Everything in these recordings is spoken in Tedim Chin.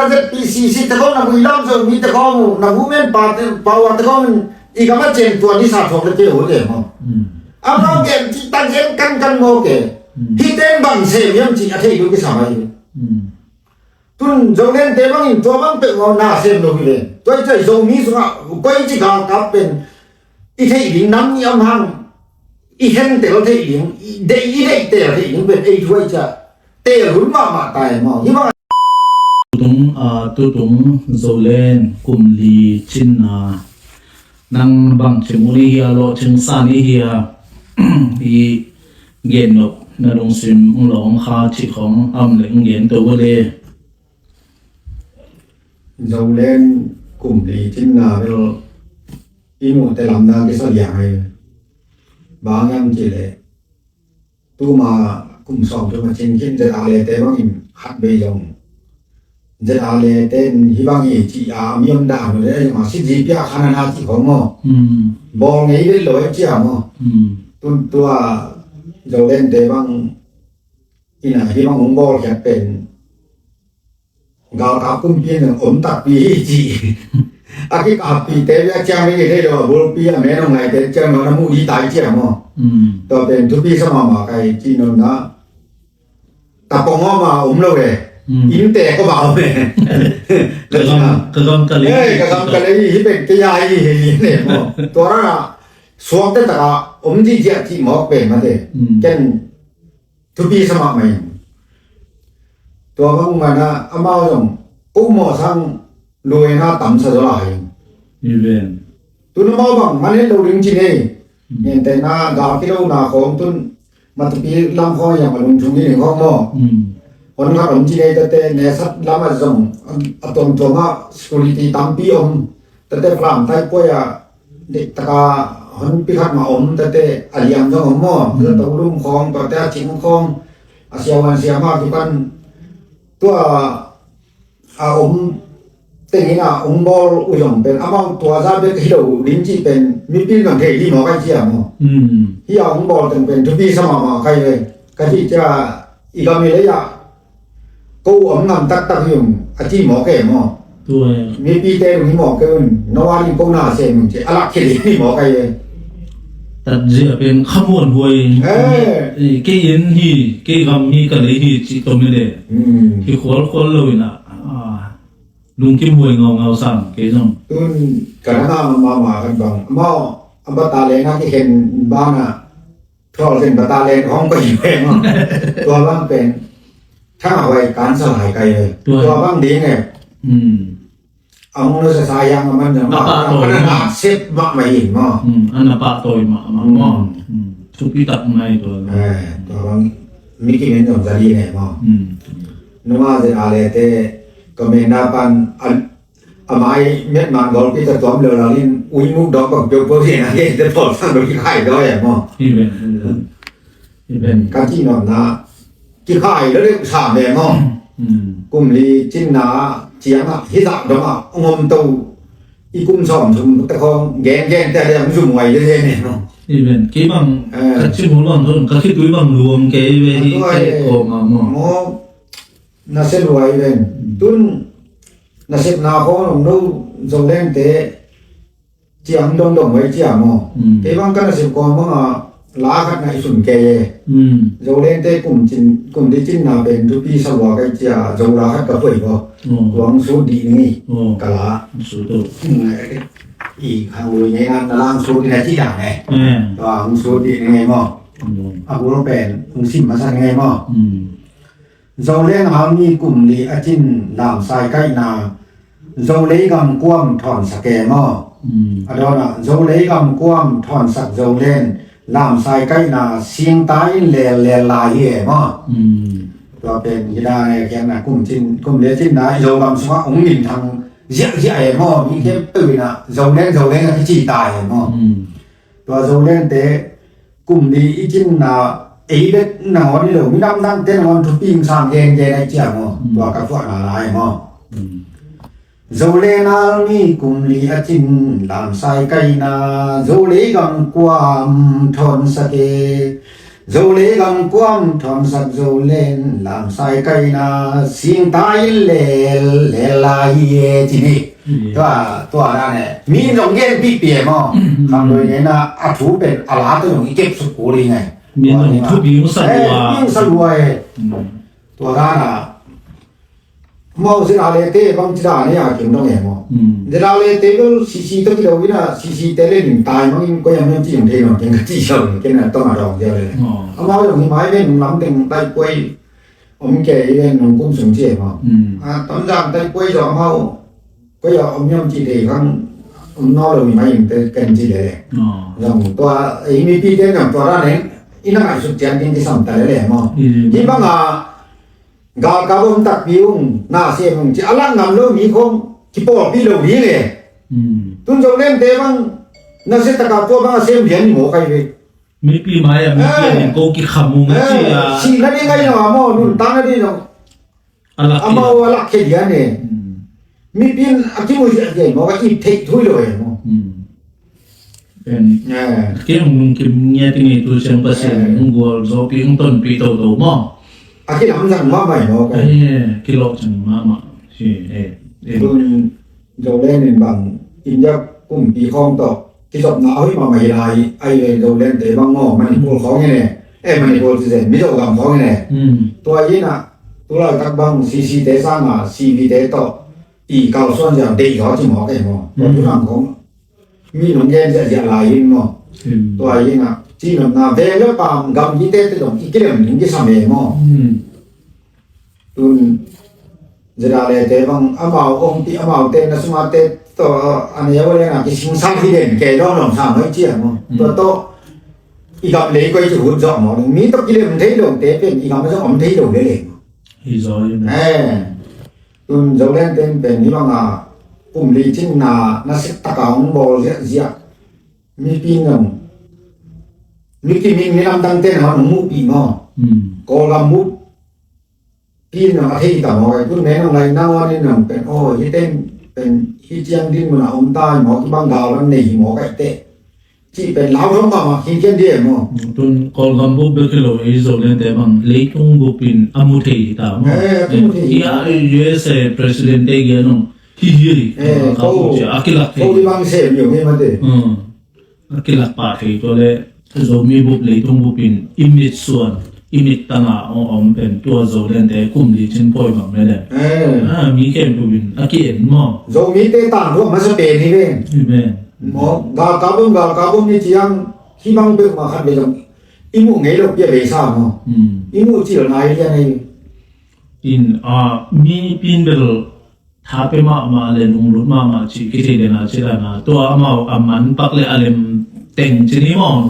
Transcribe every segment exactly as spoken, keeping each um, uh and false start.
ZPCC te khawng, na Builam Zomi te khawng, na Women Party, Power te khawng, i gam a cian tua ni sa thuak le kei uh le maw. Amau gen cih tak gen kankan maw ke. Hih ten bang sem hiam cih a thei duk i sa mai hi. Tun Zoland te bangin tua bang peuhmah na sem lo hi ve. Tua i cih Zomi sungah koici galkap pen i theih ding nam nih om hang, i khentel theih ding, i deih, i deihtel theih ding pen ei thu a i cih a tel hun mahmah ta e maw. Hih bang tutung, ah, tutung Zoland kum li cinna nang bang ci mu ni hia, lawhcing sa ni hia, i gen nop na lungsim hong lawng kha cih khawng a om leh hong gen to uh le. Zoland kum li cinna bel i muhte lamdang kisa liang hi. Bang hiam cih leh tuma kum sawm thum a cin khin ZRA le te bangin khat vei zong ZRA le te in hih bang hi ci a mi om dan uh le zong a sitzi pia khan a na ci khawng maw. Bawl ngei vet lo e ci a maw. Tun tua Zoland te bang in a hih bang hong bawl khiat pen galkap kumpi in om takpi hi ci. A kikappihte bia ciang ding i thei lo a bulpi a men hong ngaite ciang lo na muh dih tai ciang maw. Tua pen thupi sa mahmah kai ci nopna. Tapong om a om lo e. Innte kawm a om e. Ka gam, ka gam ka lei. Hei, ka gam ka lei hi pen kei a hi hi hi ne maw. Tua rang a suakte taka om dih ciah cih mawk pen mate. Ken thupi sa mahmah in. Tua bang mana amau zong ko mawh sang luena tamsa zaw lai in. Amen. Tun amau bang man het lo ding ci nei. Ngen te na gal kilo na khawng tun matupi lam khawng yang a lungthung hi ding khawng maw. Hon khat om ci nei tate nesat lam a zong a tuamtuam a security tampi om. Tate Falam tai puai a dik taka hon pi khat mah om, tate a liam zong om maw. Zato lum khawng, tate a cing khawng, a siavuan siama kipan tua a om tengin a ong bawl uh zong pen amau tua za bek hi lo ding cih pen mipi zong thei dih maw kai cia maw. Hi a ong bawl teng pen thupi sa mahmah kai ve. Ka cih cia i gam i lei ah ko om ngam taktak hi ung a ci mawk e maw. Mipite ung hi mawk e un, no a ding ko na sem ung ci a lak khia ding hi mawk e. Tatzia pen khamuan huai. Kei inn hi, kei gam hi, ka lei hi ci tom hi le. Hi khualkhual lo in a lungkim huai ngaungau sam kei zong. Tun ka na mahmah kan bang amau a bata le na kikhen bana. Thual zen bata len hong ko hi peng. Tua bang pen thang a huai kansa lai kai ve. Tua bang ding e. Ang na sa sayang a man zang a pa to ma na sep ma ma hin mo. An a pa to ma ma mo. Thupi tak mai tua. Tua bang mi ki men zong za di ne mo. Numa zen a le te ka men na pan a mai miat man gol pi ta tuam lo la lin ui muk dok bang piau piau zen a ke te pol sang lo ki khai do ya mo. Amen. Ka ci nopna kikhai lo deuh sa ve maw. Kum li cinna ciangah hizah dongah hong om to i kum sawm thum te khawng gengen te le hong zum ngai le le ne maw. Amen. Kei bang ka ci mu bang thon ka khitui bang luang kei ve hi kei khawng a maw. Maw na se luai ven tun na sepna khawng hong no zong leng te ciang dongdong vai cia maw. Kei bang ka nasep kawm banga la khat ngaihsun kei e. Zolente kum cin kum di cinna pen thupi sa lua kai cia Zola khat ka poi ko. Tuang sut di ni ka la. I khang lui ngei na lang sut di na ci dang e. Tuang sut di ni ngei maw. A bul pen ung sim masa ni ngei maw. Zoleng halmi kum li a cin lamsai kaihna Zolei gam kuam thawnsak e maw. A dawnah Zolei gam kuam thawnsak Zolen lamsai kaihna singta in lellel lai hi e maw. Tua pen hida e khiatna kum cin kum le cinna i Zogam sungah ung minthang ziahziah e maw. Mi khempeuh inah Zolen Zoleng a kici ta e maw. Tua Zolente kum li i cinna ei bek nangawn hi lo minam dangte nangawn thupi hong sang gengen aih ciang maw. Tua ka phuahna lai maw. Zolen halmi kum li a cin lamsai kaihna Zolei gam kuam thawnsak e. Zo le gam kuam thawmsak zo len lamsai kaina singta in lel lel lai hi e ci ni. Tua tua dan e mi zong gen pihpih e maw. Kham doi ngeina a thu pen a la to zong i kep suk kul hi ngai. Mi zong thupi hong sa lua. Hong sa lua e. Tua dan a Mawh zila le te bang ci dan a kim dong e maw. Zila le te bel sisi to ki lo ina sisi te le ning tai mang in ko yam yam ci yam thei no ken ka ci sau ken na tong a dong dia le. Amau dong hi mai ben nung lam teng tai kuai om ke i ben nung kum sung ci e maw. A tam dan tai kuai zo amau ko ya om yam ci thei khang om no lo hi mai in te ken ci le le. Zong tua i mi pi te ngam tua dan e ina ngai suk cian ken ki sam ta le le maw. Hi bang a Galkap om takpi ung na sem ung ci a lak ngam lo mi khong kipawlpi lo ding e. Tun Zoland te bang na se taka tua bang a sem lian maw kai ve. Mipi mai a mipi a nin ko kikham ung ci a. Si na ding ai lo a maw nun ta na ding lo. A lak amau a lak khe lian e. Mipi in a kimu ziah lian maw ka ip theih thui lo e maw. Ken hong lungkim ngiat i ngei tu ciang Pasian hong gualzawhpih hong tonpih toto maw. A kilamdang mahmah hi maw ka. Kilawhcing mahmah hi. Tun Zoland in bang India kumpi khawng tawh kizopna a hoih mahmah hi lai. Ai le Zoland te bang maw Manipur khawng in e. E Manipur ci zen Mizo gam khawng in e. Tua in a tulaitak bang C C te sanga C V te tawh i kalsuan ziang deih zaw ci maw ka hi maw. Tua tu lang khawng mi nong gen ziahziah lai in maw. Tua in a ci nopna veng le pam gam hi te te dong i kilem ning kisam e maw. Tun zira le te bang amau ongpi amau te na suma te to a ne wa le na kisingsang hi den ke dong dong sa mai ci a maw. Tua to i gam lei koi ci hut zawh maw. Mi to kilem thei lo te pen i gam a zong om thei lo le le maw. Hi zaw in. Tun Zoland ten pen hi banga kum li cin na na sik taka hong bawl ziahziah. Mipi nong mi kimin mi lamdang ten hong muhpih maw. Kawlgam muhpih nong a thei ta maw. Tun me nong lai nang wan in nong pen aw hi ten pen hi ciang din mun a om ta hi maw kibang gal lam nei hi maw kaih teh. Cih pen lau thong mahmah khin kian dih e maw. Tun Kawlgam bup bek hi lo ei Zoland te bang leitung bup in a mu thei hi ta maw. Eh, a mu thei hi. Ia U S A president te gia nong hi hi hi. Eh, ko a kilak thei. Ko i bang sem yo nge mate. A kilak pah thei tua le Zomi bup leitung bup in i mit suan i mit tanga ong om pen tua Zoland te kum li cin pawi bang le le. Eh. Ah, mi khempeuh in a ki-en maw. Zomi te tangthu a masa pen hi ven. Hi ven. Maw, galkap om, galkap om ni ciang, hi bang peuhmah khat vei zong i muh ngei lo pia vei sa maw. I muh cil nai lian ei. In, a, mipi in bel tha pia mahmah le lunglut mahmah cih kithei lian a ci dan a. Tua amau a man pak le a lem teng ci ni maw.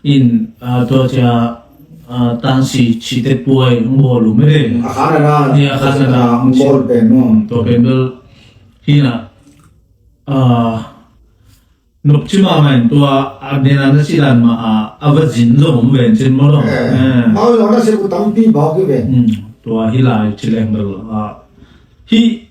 In, a, tua cia, a, tansi cihte puai hong bawl uh mede. A khan a na, a khan a na, hong bawl pen maw. Tua pen bel, hi na, a, nopci mahmah in tua a nena na cih dan mah a, a va zin zong om ven cin maw lo. Eh, mau lo na se ku tampi bawk hi ven. Tua hi lai ci leng bel a. Hi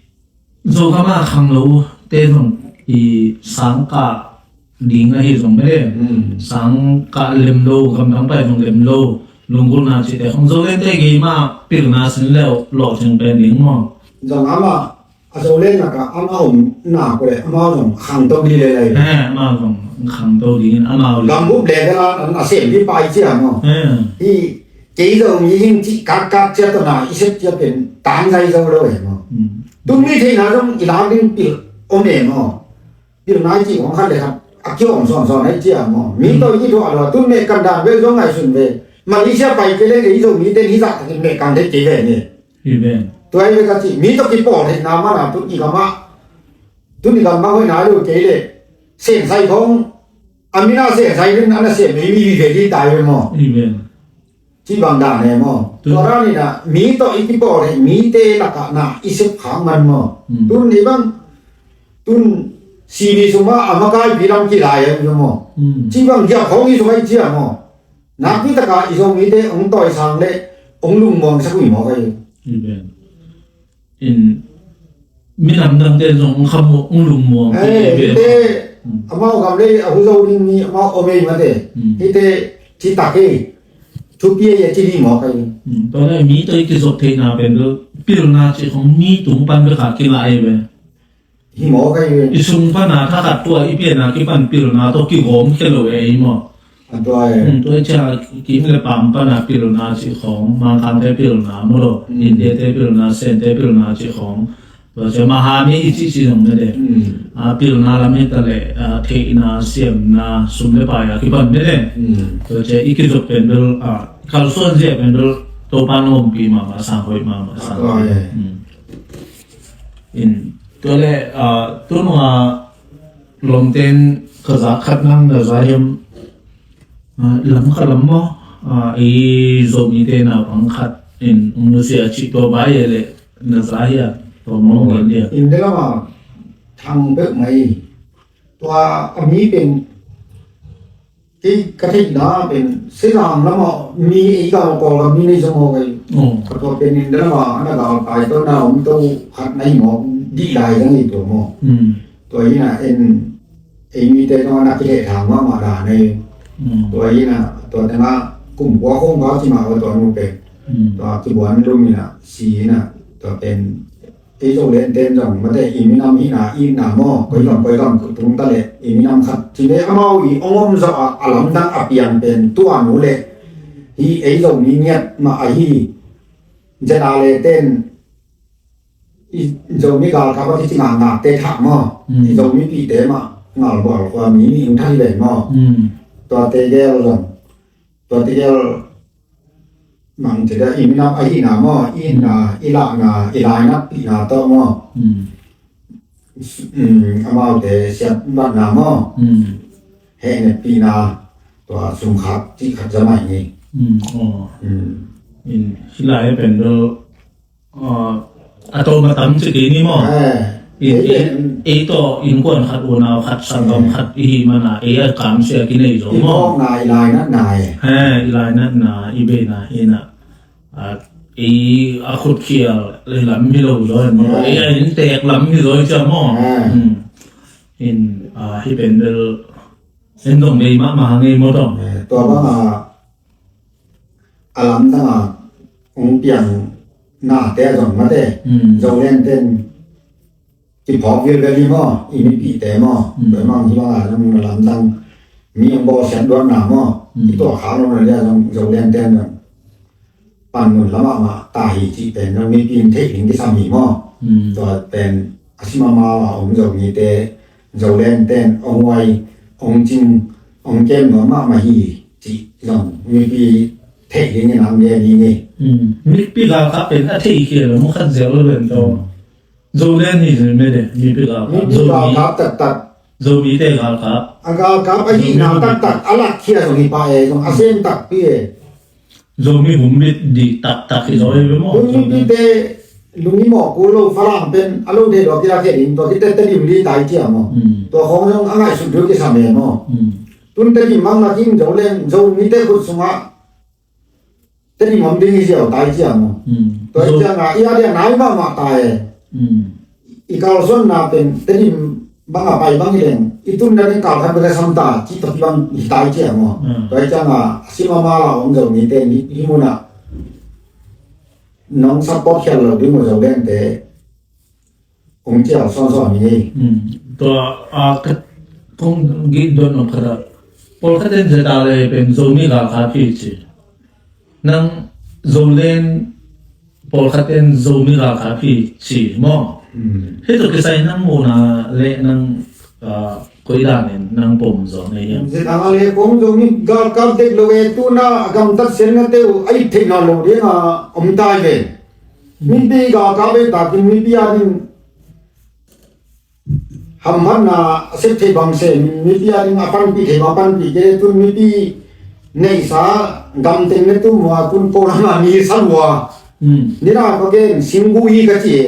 Zogam a khanglo te zong i sangkah ding ahi zong mede. Sangkah lem lo, gamdang pai zong lem lo. Lunggulhna cihte khong Zoland te gei mah pilna sin leh lawhcing pen ding maw. Zong amah A Zoland lakah amau om nak uh leh amau zong khangto ding lel ahi ve. Eh, amau zong khangto dingin amau le. Gambup level ah a sem ding pai ciang maw. Eh. Hi kei zong hi hing cih kakkak ciat tawh na i sep ciat pen tangzai zo lo e maw. Hmm. Tun mi theihna zong i lak ding pil om e maw. Pilna i cih khong khat le khat a kiawm sawnsawn ahi ciang maw. Mi tawh i kithuah lo a tun meh kan dan ve zong ngaihsun ve. Malaysia pai kei leng ei Zomite in hih zah takin meh kan thei kei ve ni. Amen. Tua hi ve ka cih, mi tawh kipawl theihna mana tun i gam ah, tun i gam bang hoih nai lo kei leh, sensai khong, a min a sensai ding a na sem ei mi hi ve ding tai ve maw? Amen. Cih bang dan e maw? Tua dan in a, mi tawh i kipawl theih, mite lakah na i sep khak man maw? Hmm. Tun i bang, tun C B sung ah a makaipi lam kilai a hi maw? Hmm. Cih bang giap khong i sung ah i ciah maw? Nakpi taka i Zomite hong tawisang le hong lungmuangsak uh hi maw ka hi. Amen. In minam dangte zong hong kham uh hong lungmuang. Eh, hite amau gam le a hu zo ding mi amau om ei mate. Hmm. Hite citak ei. thupi a ci dih maw kai. Tua le mi tawh i kizop theihna pen bel pilna cih khong mi tung pan bek a kila ei ve. Hi maw kai ve. I sung pana thakhat tua i piana kipan pilna tawh kigawm khia lo ei maw. A tua e. Tua i cia kim le pam pana pilna cih khong, Mangkangte pilna maw lo, Indiate pilna, Sente pilna cih khong. Tua cia mahani i cih cih zong mede. A pilna lam hi ta le, a theihna, siamna, sum le pai a kipan mede. Tua cia i kizop pen bel, a kalsuan zia pen bel, Topa na ompih mahmah, sang hoih mahmah, sang hoih. In, tua le, a tunung a lomten ka za khat nang na za hiam, a lam khat lam maw, a i Zomite naupang khat in ung nusia cih tua bai e le na za hia, tua maw ngen dia. In de lama thang bek mai. Tua a mi pen kei ka theihna pen Sihzang lama mi ei gal Kawlgam mi nei zong aw kei. Ka tua pen in de lama ana gal pai to na om to khat na hi maw, dih lai zang ei tua maw. Tua hi na en ei mite zong ana kileh thang mahmah dan ei. Tua hi na tua tengah kum kua khong kha ci mah tua nu pen. Tua kibuan lum hi na si hi na tua pen ei Zoland ten zong mate i minam hihna itna maw, koi gam koi gam tung ta leh i minam khat ci leh amau i ong om zawh a, a lamdang a piang pen tua nu leh hi ei Zomi ngiat mah ahi. Zeta le ten i Zomi galkap a kici ngakngakte thah maw, i Zomipihte mah ngalbual khua mi nih ung thah hi ven maw. Tuate gel zong, tuate gel mang ci dah i minam ahihna maw, i itna, i lahna, i lainappihna tawh maw. Amaute siatmatna maw, hehneppihna, tua sungkhak cih khat za mai ni. Hi lai pen bel a tawm a tam ci kei ni maw. Ei tawh innkuan khat, unau khat, sanggam khat i hih mana ei a kamsia kinei zo maw. I lainatna, i beina hi na, ei a khutkhial lam hi lo zo maw, ei a inntek lam hi zo cia maw. In, hih pen bel en dong bei mahmah ngei maw dong. Tua banga a lamdanga hong piang nate a zong mate, Zoland ten kiphawk vilvel hi maw, i mipihte maw. Tua mang hi banga zong a lamdang mi hong bawlsiat luatna maw, i tuah kha lo na lia zong Zoland ten zong pan nun lamah mah ta hi cih pen zong mipi in theih ding kisam hi maw. Tua pen a sim a mau a om Zomite, Zoland ten hong huai, hong cing, hong kem nuam mahmah hi cih zong mipi theih dingin ang gen hi ni. Mipi galkap pen a theih khial a mu khat zel lo pen tawh. Zoland hi zel mede, mipi galkap. Mipi galkap taktak. Zomite galkap. A galkap ahihna taktak a lakkhia zong hi pah e, zong a sem takpi e. Zomi humbit dih taktak hi zaw hi ve maw. Hun mipite lung i mawh kul lo Falam pen a lo thei dawk i a khe ding tua kite Tedim li tai cia maw. Tua khawng zong a ngaihsut dul kisam e maw. Tun Tedim mang na kim Zoland, Zomite khut sungah Tedim om ding hi ziau tai cia maw. Tua hi cianga i a dia nai mahmah tai e. I kalsuanna pen Tedim banga pai bang hi leng i tunna ding kalkhat bek a sam ta cih tawh kibang hi tai cia maw. Tua hi cianga a sim a mal a om Zomite hi munah nong support khial lo ding uh Zoland te kong cial sawnsawn hi. Tua a khat kong gih don om khat ah pawlkhat in Zeta le pen Zomi galkap hi ci. Nang Zoland pawlkhat in Zomi galkap hi ci maw. Hih tawh kisai nang muhna le nang koi danin nang pom zaw na hiam? Zeta le kong Zomi galkap dek lo e, tuna a gamtat sian na teu a ip theihna lo dinga om tai ve. Mipi galkap ei takin mipi a ding hamhatna a sep thei bang se, mipi a ding a panpih thei bang panpih kei tun mipi neihsa gamteng ne tum hua tun ko lama mi sa lua. Nina ko gen singgu hi ka ci e.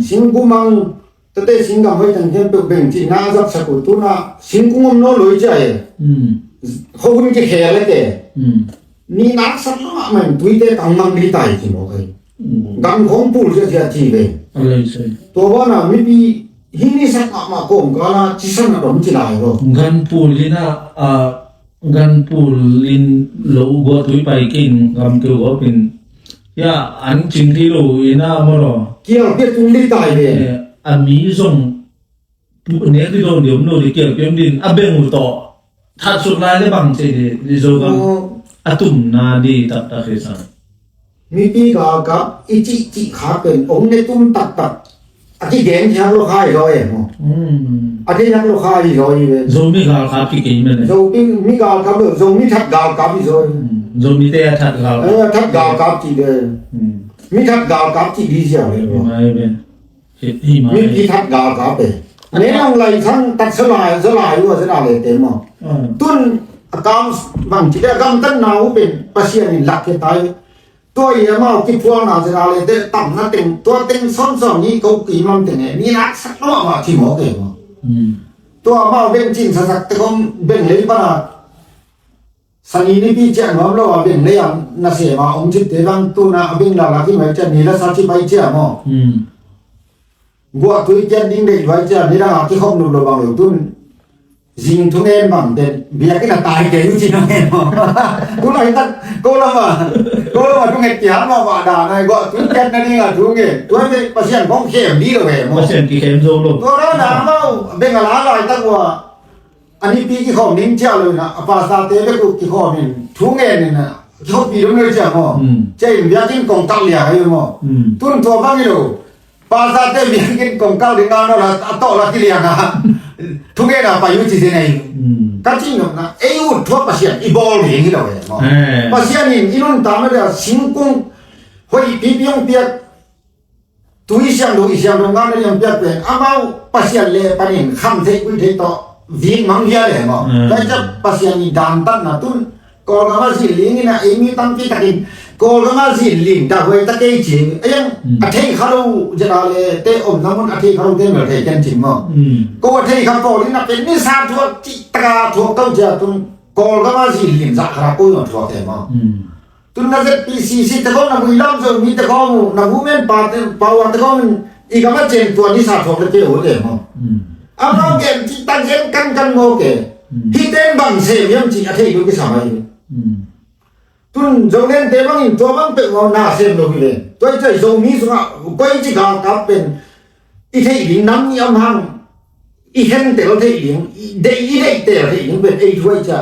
Singgu mang tate singgam hoi tang hian peuh beng ci na zatsak uh tuna singkung om naw loi cia e. Kho hun kikhel e te. Ni nak sak lamah man tuite tang mang ni tai ci maw kai. Gam khong pul ziahziah ci ve. Tua bana mipi hi ni sak mahmah kawmkala cisan a dom ci lai lo. Gan pul hi na, a gan pul in lo guahtui pai kei in gam keu gawp in, ya, an cing thei lo in a maw lo. Kial pia tung dei tai ve. Eh, a mi zong pu-, nek di dong di om lo di, kial pia om din a beng uh tawh that suk lai le bang ci di, di Zogam. Oh. A tumna di taktak hi sang. Mipi galkap i cihcih kha pen ong ne tum taktak. A kigen hiak lo kha hi zaw e maw. Hmm. A kigen hiak lo kha hi zaw hi ve. Zomi galkap kikei mene. Zomi, mi galkap lo, Zomi that galkap hi zaw hi. Hmm. Zomite a that galkap. Eh, that galkap ci ve. Hmm. Mi that galkap ci di ziau hi maw. Mai ve. Hi, hi mai. Mipi that galkap e. Ane nong lai sang tat sa lai, sa lai ua sa lai te maw. Hmm. Tun a kam bang ci a gamtatna uh pen Pasian in lak ke tai. Tua i amau kiphualna zia le te tamna teng, tua teng sawmsawm ni ko ki mam teng e, ni lak sak lo amau ci mawk e maw. Hmm. Tua amau beng cin sasak te kong beng lei pana sani nipi ciah nuam lo a beng lei a na se ma om cin te bang tuna a beng lala ki mai ciah ni la sa ci pai ciah maw. Hmm. Guahtui kian ding deih vai cia nidang a kikhop nup lo bang lo tun. Zing thungen bang ten biakinn a tai kei uh ci na ngen maw. Tulaitak ko lama, ko lama thungen kian maw, mah dan a guahtui kian na ding a thungen. Tua hi Pasian kong khem dih lo ve maw. Pasian kikhem zo lo. Tua rana amau beng a la laitak ua. A nipi kikhawm ning ciah lo in a, a pastor te bek uh kikhawm in, thu ngen in a, kikhawmpi dong lo ciah maw. Hmm. Ciah in biakinn kong kalh liang ahi maw. Hmm. Tun tua bang hi lo. Pastor te biakinn kong kalh ding a, no la, a tawh la kiliang a. Thu ngen a pai uh ci zen ahi. Hmm. Ka cih nopna, ei ut thuak Pasian i bawl ding hi lo e maw. Eh. Pasian in i nuntakna dia singkung hoih pipi hong piak. Tu i siangtho, i siangtho ngah na liang piak pen amau Pasian le panin kham thei, kul thei tawh vik mang hia le maw. Mm. Tua i ciah Pasian i dantatna tun Kawlgam a zin ling in a, ei mi tampi takin Kawlgam a zin ling ta huai ta kei ci. A yang, mm, a thei kha lo zia le te omna mun a thei kha lo te mel thei ken cin maw. Mm. Ko a thei kha pawl in a pen ni sa thuak ci taka thuak tau cia tun Kawlgam a zin ling zah kha ko i thuak te maw. Mm. Tun na Z P C C te kong na vui lam zo mi te kong mu, na women pa te, power te kong i gam a cen tua ni sa thuak le keu te maw. Mm. Amau gen ci ta gen kankan maw ke. Mm. Hi ten bang se miam ci a thei lo ki sa mai. Mm. Tun Zoland te bang in tua bang pe maw na sem lo ki le. Tua i cai Zomi sunga koi ci galkap pen i theih ding nam ni am hang, i khen tel theih ding, i deih, i deih tel theih ding pen ei thu ai cia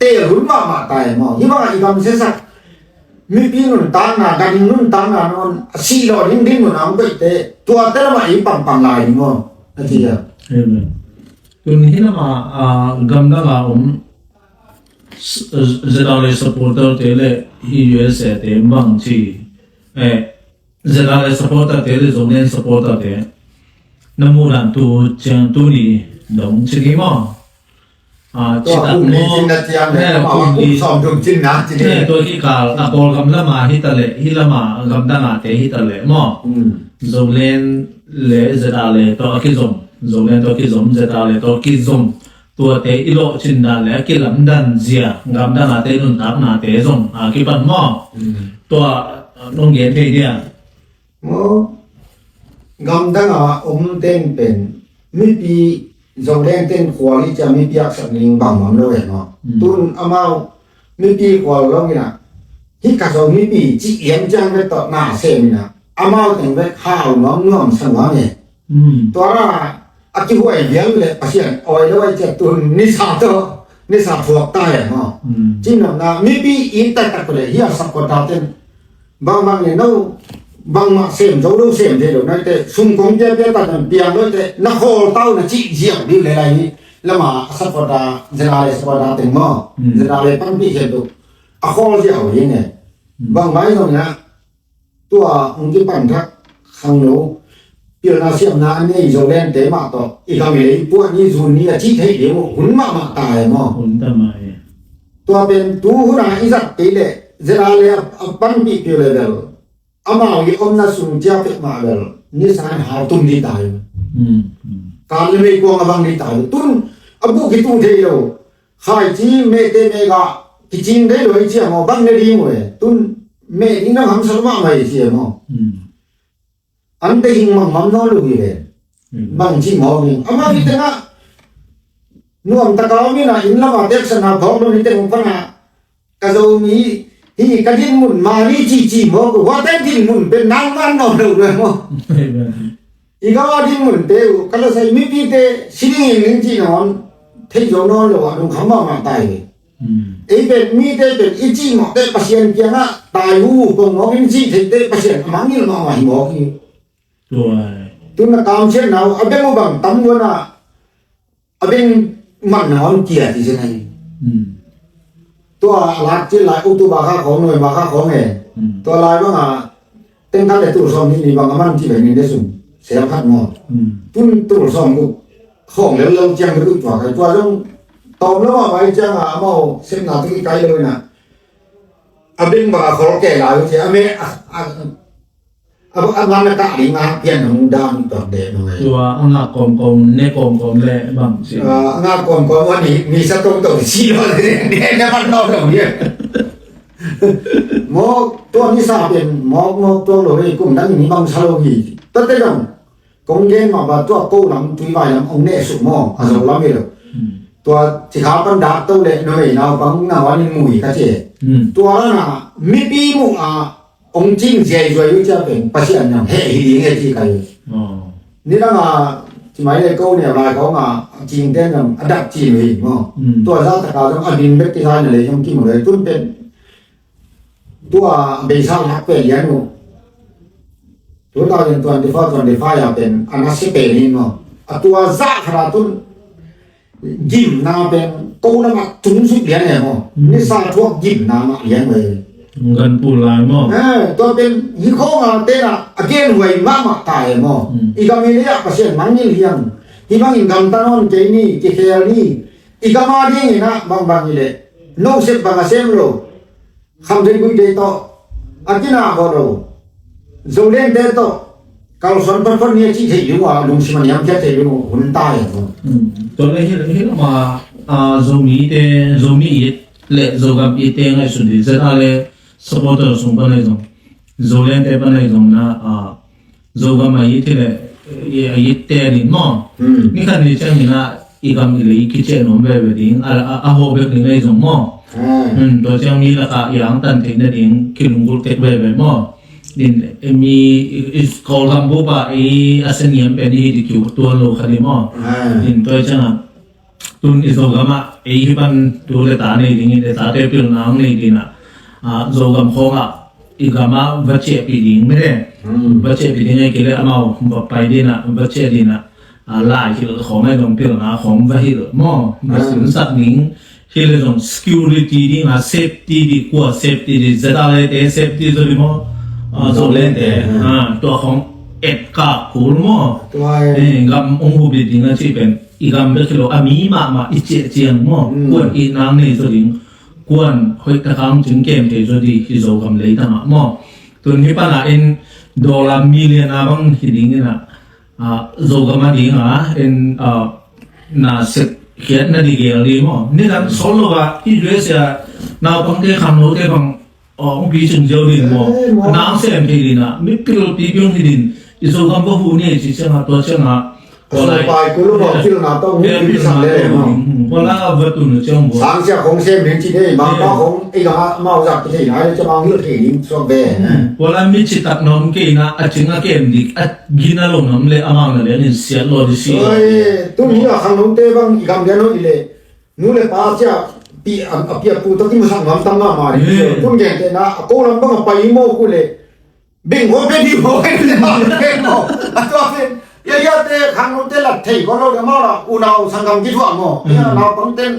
tel hun mahmah ta e maw. Hi bangah i gam siasak mipi nuntakna, ganhing nuntakna nawn a sih lawh ding dinmun a hong koihte tuate lamah ei pangpang lai ding maw, a ci a. Amen. Tun hi lamah, ah, gamdang a om ZRA supporter te le hi U S A te bang ci, eh, ZRA supporter te le Zoland supporter te na muh dan tu ciang tuni dong ci ni maw. Ah, tua ci tak kum ni maw. Cin na ciang le, eh, kum ni. Kum sawm dum cin na ci ni. Eh, tua hi kal a Kawlgam lama hi ta le, hi lama gamdang a te hi ta le maw. Hmm. Zoland le ZRA le tawh a kizom, Zoland tawh kizom, ZRA le tawh kizom. Tuate i lawhcin dan le a kilamdan zia, gamdang a te nuntaknate zong a kipan maw. Mm. Tua, uh, nong gen thei dia. Maw, gamdang a om teng pen, mipi Zoland teng khual i cia mipi aksak ning bang om lo e maw. Mm. Tun amau mipi khual lo ina, hi ka zo mipi ci iam ciang vet tawh na sem ina, amau teng vet hau nuam nuam sa nuam e. Mm. Tua ra a kihuai vial le Pasian awi lo ai ciat tun nisa tawh, nisa phuak ta e maw. Mm. Cin nopna mipi it taktak le hi a sakhuata ten bangbang le no bangmah sem zo lo sem thei lo naite sum kong piapia ta tan piang lo te na khawl tau na cih ziau dih le lai hi lama a sakhuata zela le sakhuata teng maw. Mm. Zela le panpih khen tu a khawl ziau hi ne. Mm. Bangmah hi zong na tua hong kipan thak khangno pilna siamna a nei Zoland te mah tawh i gam i lei puah ni zun ni a cih theih ding uh hun mahmah ta e maw. Hun ta mah e. Tua pen tu hun a i zat kei leh zela le a, a panpih pio le bel amau i omna sung cia pek mah bel nisa in hau tum dih ta e. Hmm, hmm. Kan le mei kuang a bang dih ta e. Tun a buh kitu thei lo. Khaici mehte mehgah kicing dei lo hi cia maw bang ne ding uh e. Tun meh ding dang hamsa mahmah hi cia maw. Hmm. An te hing mangmam nawn lo hi ve. Hmm. Bang ci maw ding. Amah hi tengah nuam taka om in a, inn lama teksana phawk lo ni teng pana ka Zomi hi, ka dinmun mani cici mawk uh. Huate dinmun pen nangman nuam lo lo maw? I gama dinmunte uh ka la sai, mipite si ding in ning cih nawn thei zo nawn lo ah lungkham mahmah ta hi. Ei pen mite pen i cih mawkte Pasian kiangah tai uh pong mawk in cih theite Pasian a mangngilh mahmah hi mawk hi. Tua. Tun a kamsiatna uh a beng uh bang tam luan ah a beng manna hong kia ci zen ahi. Tua a lak cil lai October kha khawng, November kha khawng e. Tua lai bang a teng khat le tul sawm nih ni bang a man ci bang in de sum siam khat maw? Tun tul sawm guk khawng lel lel ciang bek uh tua kai tua zong tawm lo a bai ciang a amau sepna tu i kai lo in a a beng bang a khol ke lai uh ci a me a a a, a ngan a kah ding a pian hong dam tuak deh nong ai. Tua a ngak kawmkawm, ne kawmkawm le bang si. A, a ngak kawmkawm a ni, ni sa tong tong si lo le, ne, ne man lo lo ni. Mawk tua ni sa pian, mawk, mawk tua lo le, kum dang ni bang sa lo ni. Tua te dong, kong gen ma ba tua ko lam tui vai lam ong ne su maw, a zo lam i lo. Tua ci kha pan dak to le, no mei nau bang na wa ni mui ka ce. Tua na, mipi mu a, ong cing ziaizuai uh cia pen Pasian nang heh hi ding e ci kai uh. Nidang a ci mai le ko neu lai khawng a cingte nang a dak cin uh hi maw? Tua za taka zong a din bek kisai na le zong kimu le tun pen tua beisa lak pen lian uh. Two thousand twenty-four twenty-five a pen a na si pen hi maw? A tua za khara tun gimna pen ko lamah tung suk lian e maw? Nisa thuak gimna mah lian ve. Gan pul lai maw? Eh, tua pen hi khawng a tena a gen huai mahmah ta e maw? I gam hi liah Pasian mangngilh hiam? Hi bangin gamta nawn kei ni, kikhel ni. I gam a dingin ah bangbang hi leh no sep bang a sem lo. Khamthei guite tawh a kinah vawh lo Zolente tawh kalsuan photphot ni a cih theih ding uh a lungsim a niamkhiat theih ding uh hun ta hi. Tua le hi, hi lama, a, Zomite, Zomi it le Zogam itte ngaihsun dih zet a le supporter sung pan ahi zong Zolente pan ahi zong na, a, Zogam a it hi le, a itte a din maw? Ni khat ni ciangin ah i gam i lei kiciah nuam veve ding a, a, a hawh bek ding ahi zong maw? Tua ciang mi lakah i angtan theih nading kilunggulh tek veve maw? Din mi i, i Kawlgam bup ah i a seniam pen i hi di kiu tuan lo kha di maw? Din tua ciangah tun i Zogam ah ei hi pan tu le ta nei ding i le tate pilna ang nei dinah, a, Zogam khawngah i gamah va ciahpih ding mene. Va ciahpih ding ei kile amau va pai dinah va ciah dinah, a, lai hilh khawng ai dong pilna khawng va hilh maw? Va sinsak ding. Hi le zong security ding a safety di kua safety di zeta le te safety zo di maw? A, zo le te. A, tua khawng et ka kul maw? Gam ong hubi ding a ci pen i gam bek hi lo a mi mahmah i ciah ciang maw? Kuan i nang nei zo ding. Kuan hoih takang cing kem thei zo di hi Zogam leitangah maw? Tun hi pana in dollar million a bang hi ding inah, a, Zogam a dinga in, a, na sep khiat na di gel di maw? Nidang sol lo a hi U S A naupangte khangnote bang, a, ong pi sung ziau din maw? Nang sem thei dinah mipil pi piong hi din. I Zogam va hu ni ci ciangah tua ciangah Ka sung pai kul lo bawk pilna tawh hong pilsak le maw? Wala va tun ciang bawk. Sangsia khong sem ding ci dei, mangpa khong ei gama mau zak ki thei nai le, ca mang hil thei ding suak ve. Wala mi citak na om kei na, a cing a kem dik, a gina lo na om le, a mang na lian in siat lo di si. Oi, tun hi a khang nong te bang i gam lian lo i le. Nu le pa cia pi a, a pi a pu tawh kimusak nuam tam mahmah ding. Kun gen te na, a ko lam bang a pai maw ku le. Beng khawng pia ding maw, beng khawng pia ding maw. A tua pen, ya, ya te, khang nong te lat thei ko lo de maw la, unau sanggam kithuah maw. Ya, naupang ten.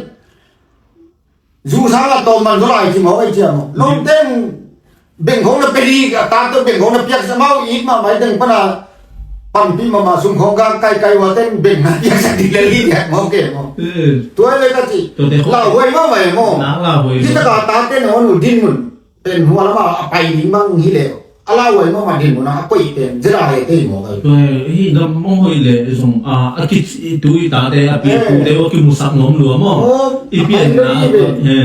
Zu sang a tawm man zo lai ci maw, ai cia maw. Nong ten, beng khawng na pia ding, a ta to beng khawng na piak sa maw, it mahmah i teng pana. Panpih mahmah sum khawng ka kaikai ua ten, beng na piak sa ding le li diak maw, ke maw. Tua le ka ci. Lauhuai mahmah e maw. Lauhuai. Kita ka ta ten, on u din mun. Pen hua lama a pai ding bang hi le a lauhuai mahmah din mun a koih pen zia he kei maw kai. Tua hi gam mong hoih le zong a, a kici tui tate a pi tute a kimusak nuam lua maw. I pianna,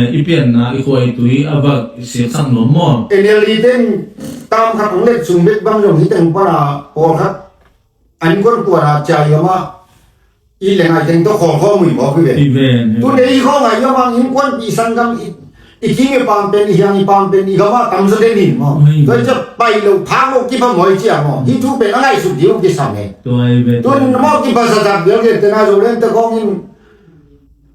i pianna i khuai tui a va siatsak nuam maw. N L D ten tam khat ang let sung bek bang zong hi teng pana pawlkhat an kuan kuan a ciai gama i le ngai teng tawh khawl khawm uh hi maw, hi ve. Hi ve, hi ve. Tun ei khawng ah i om ang innkuanpih sanggam i, i kim i pam pen, i hiang i pam pen i gam ah tamzaw den hi maw. Hi ve. Tua ciah pai lo phak lo kipha maw i ci a maw. Hih thu pen a ngaihsut ding uh kisam e. Tua hi ve. Tun maw kipha zatzat vial gen tena Zoland te khawng in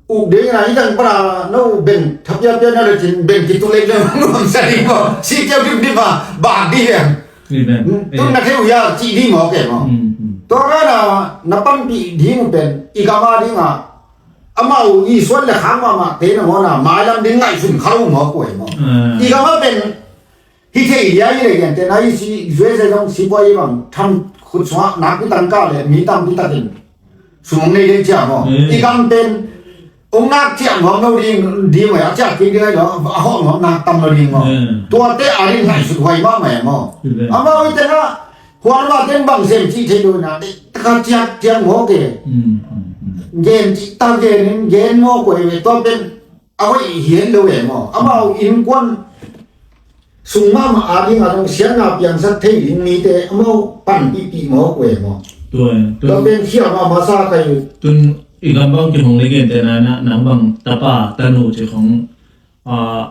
uk ding in a, hih tang pana no beng thapiapia na le cin beng kitu lei le nuam sa ding maw. Si kiau dip dip a bak ding hiam. Amen. Hmm, tun na thei uh hia cih ding maw kei maw. Hmm, hmm. Tua rana na panpih ding uh pen i gam a ding a, amau i suan le khang mahmah te na maw na mailam ding ngaihsun kha lo maw kuai maw. Ah. I gam a pen hi thei hia i le gen te na i si U S A zong sipuai i bang tham khut sungah nakpi tangka le mi tampi takin sum hong nei ding cia maw. Hmm. I gam pen hong nak ciah nuam lo ding, ding maw, a ciah kik ding ai lo, a hawh nuam nak tam lo ding maw. Hmm. Tuate a ding ngaihsut huai mahmah e maw. Hmm. Amau i tena huan mah ten bang sem cih thei lo na, dei taka ciak ciak maw ke. Hmm, hmm, hmm. Gen cih ta gen in, gen maw kuai ve tua pen a hoih hi hen lo e maw. Amau innkuan sung mahmah a ding a zong siatna piangsak thei ding mite amau panpihpih maw kuai maw. Tua, tua. Tua pen khia mahmah sa kai. Tun i gam bang kihong le gen te na, na, nang bang tapa tanu ci khong, ah,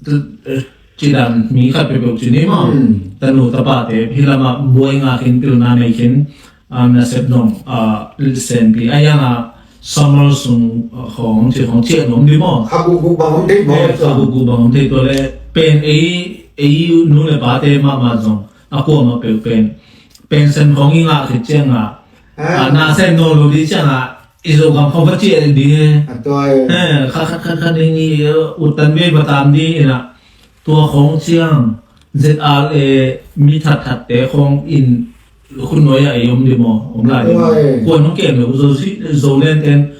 tu, eh, ci dan mi khat peuhpeuh ci ni maw. Hmm. Tanu tapa te hi lamah buai ngak in pilna nei khin, ah, nasep zong, ah, senpi a yang a summer sung, ah, khong ci khong ciah nuam di maw. Kha gukguk bang om thei maw. Eh, kha gukguk bang om thei tua le pen ei, ei nu le pate mahmah zong a kuamah peuh pen pension khong i ngah khit ciangah, ah, na sem nawn lo di ciangah i Zogam khong va ciah di. A tua e. Eh, kha, kha, kha, kha ding i, uh, uttan vei va tam di inah tua khong ciang Z R A mi thatthatte khong in khutnuai ah i om di maw, om lai di maw. Tua e. Kuan hong kem lo, Zo, Zoland ten,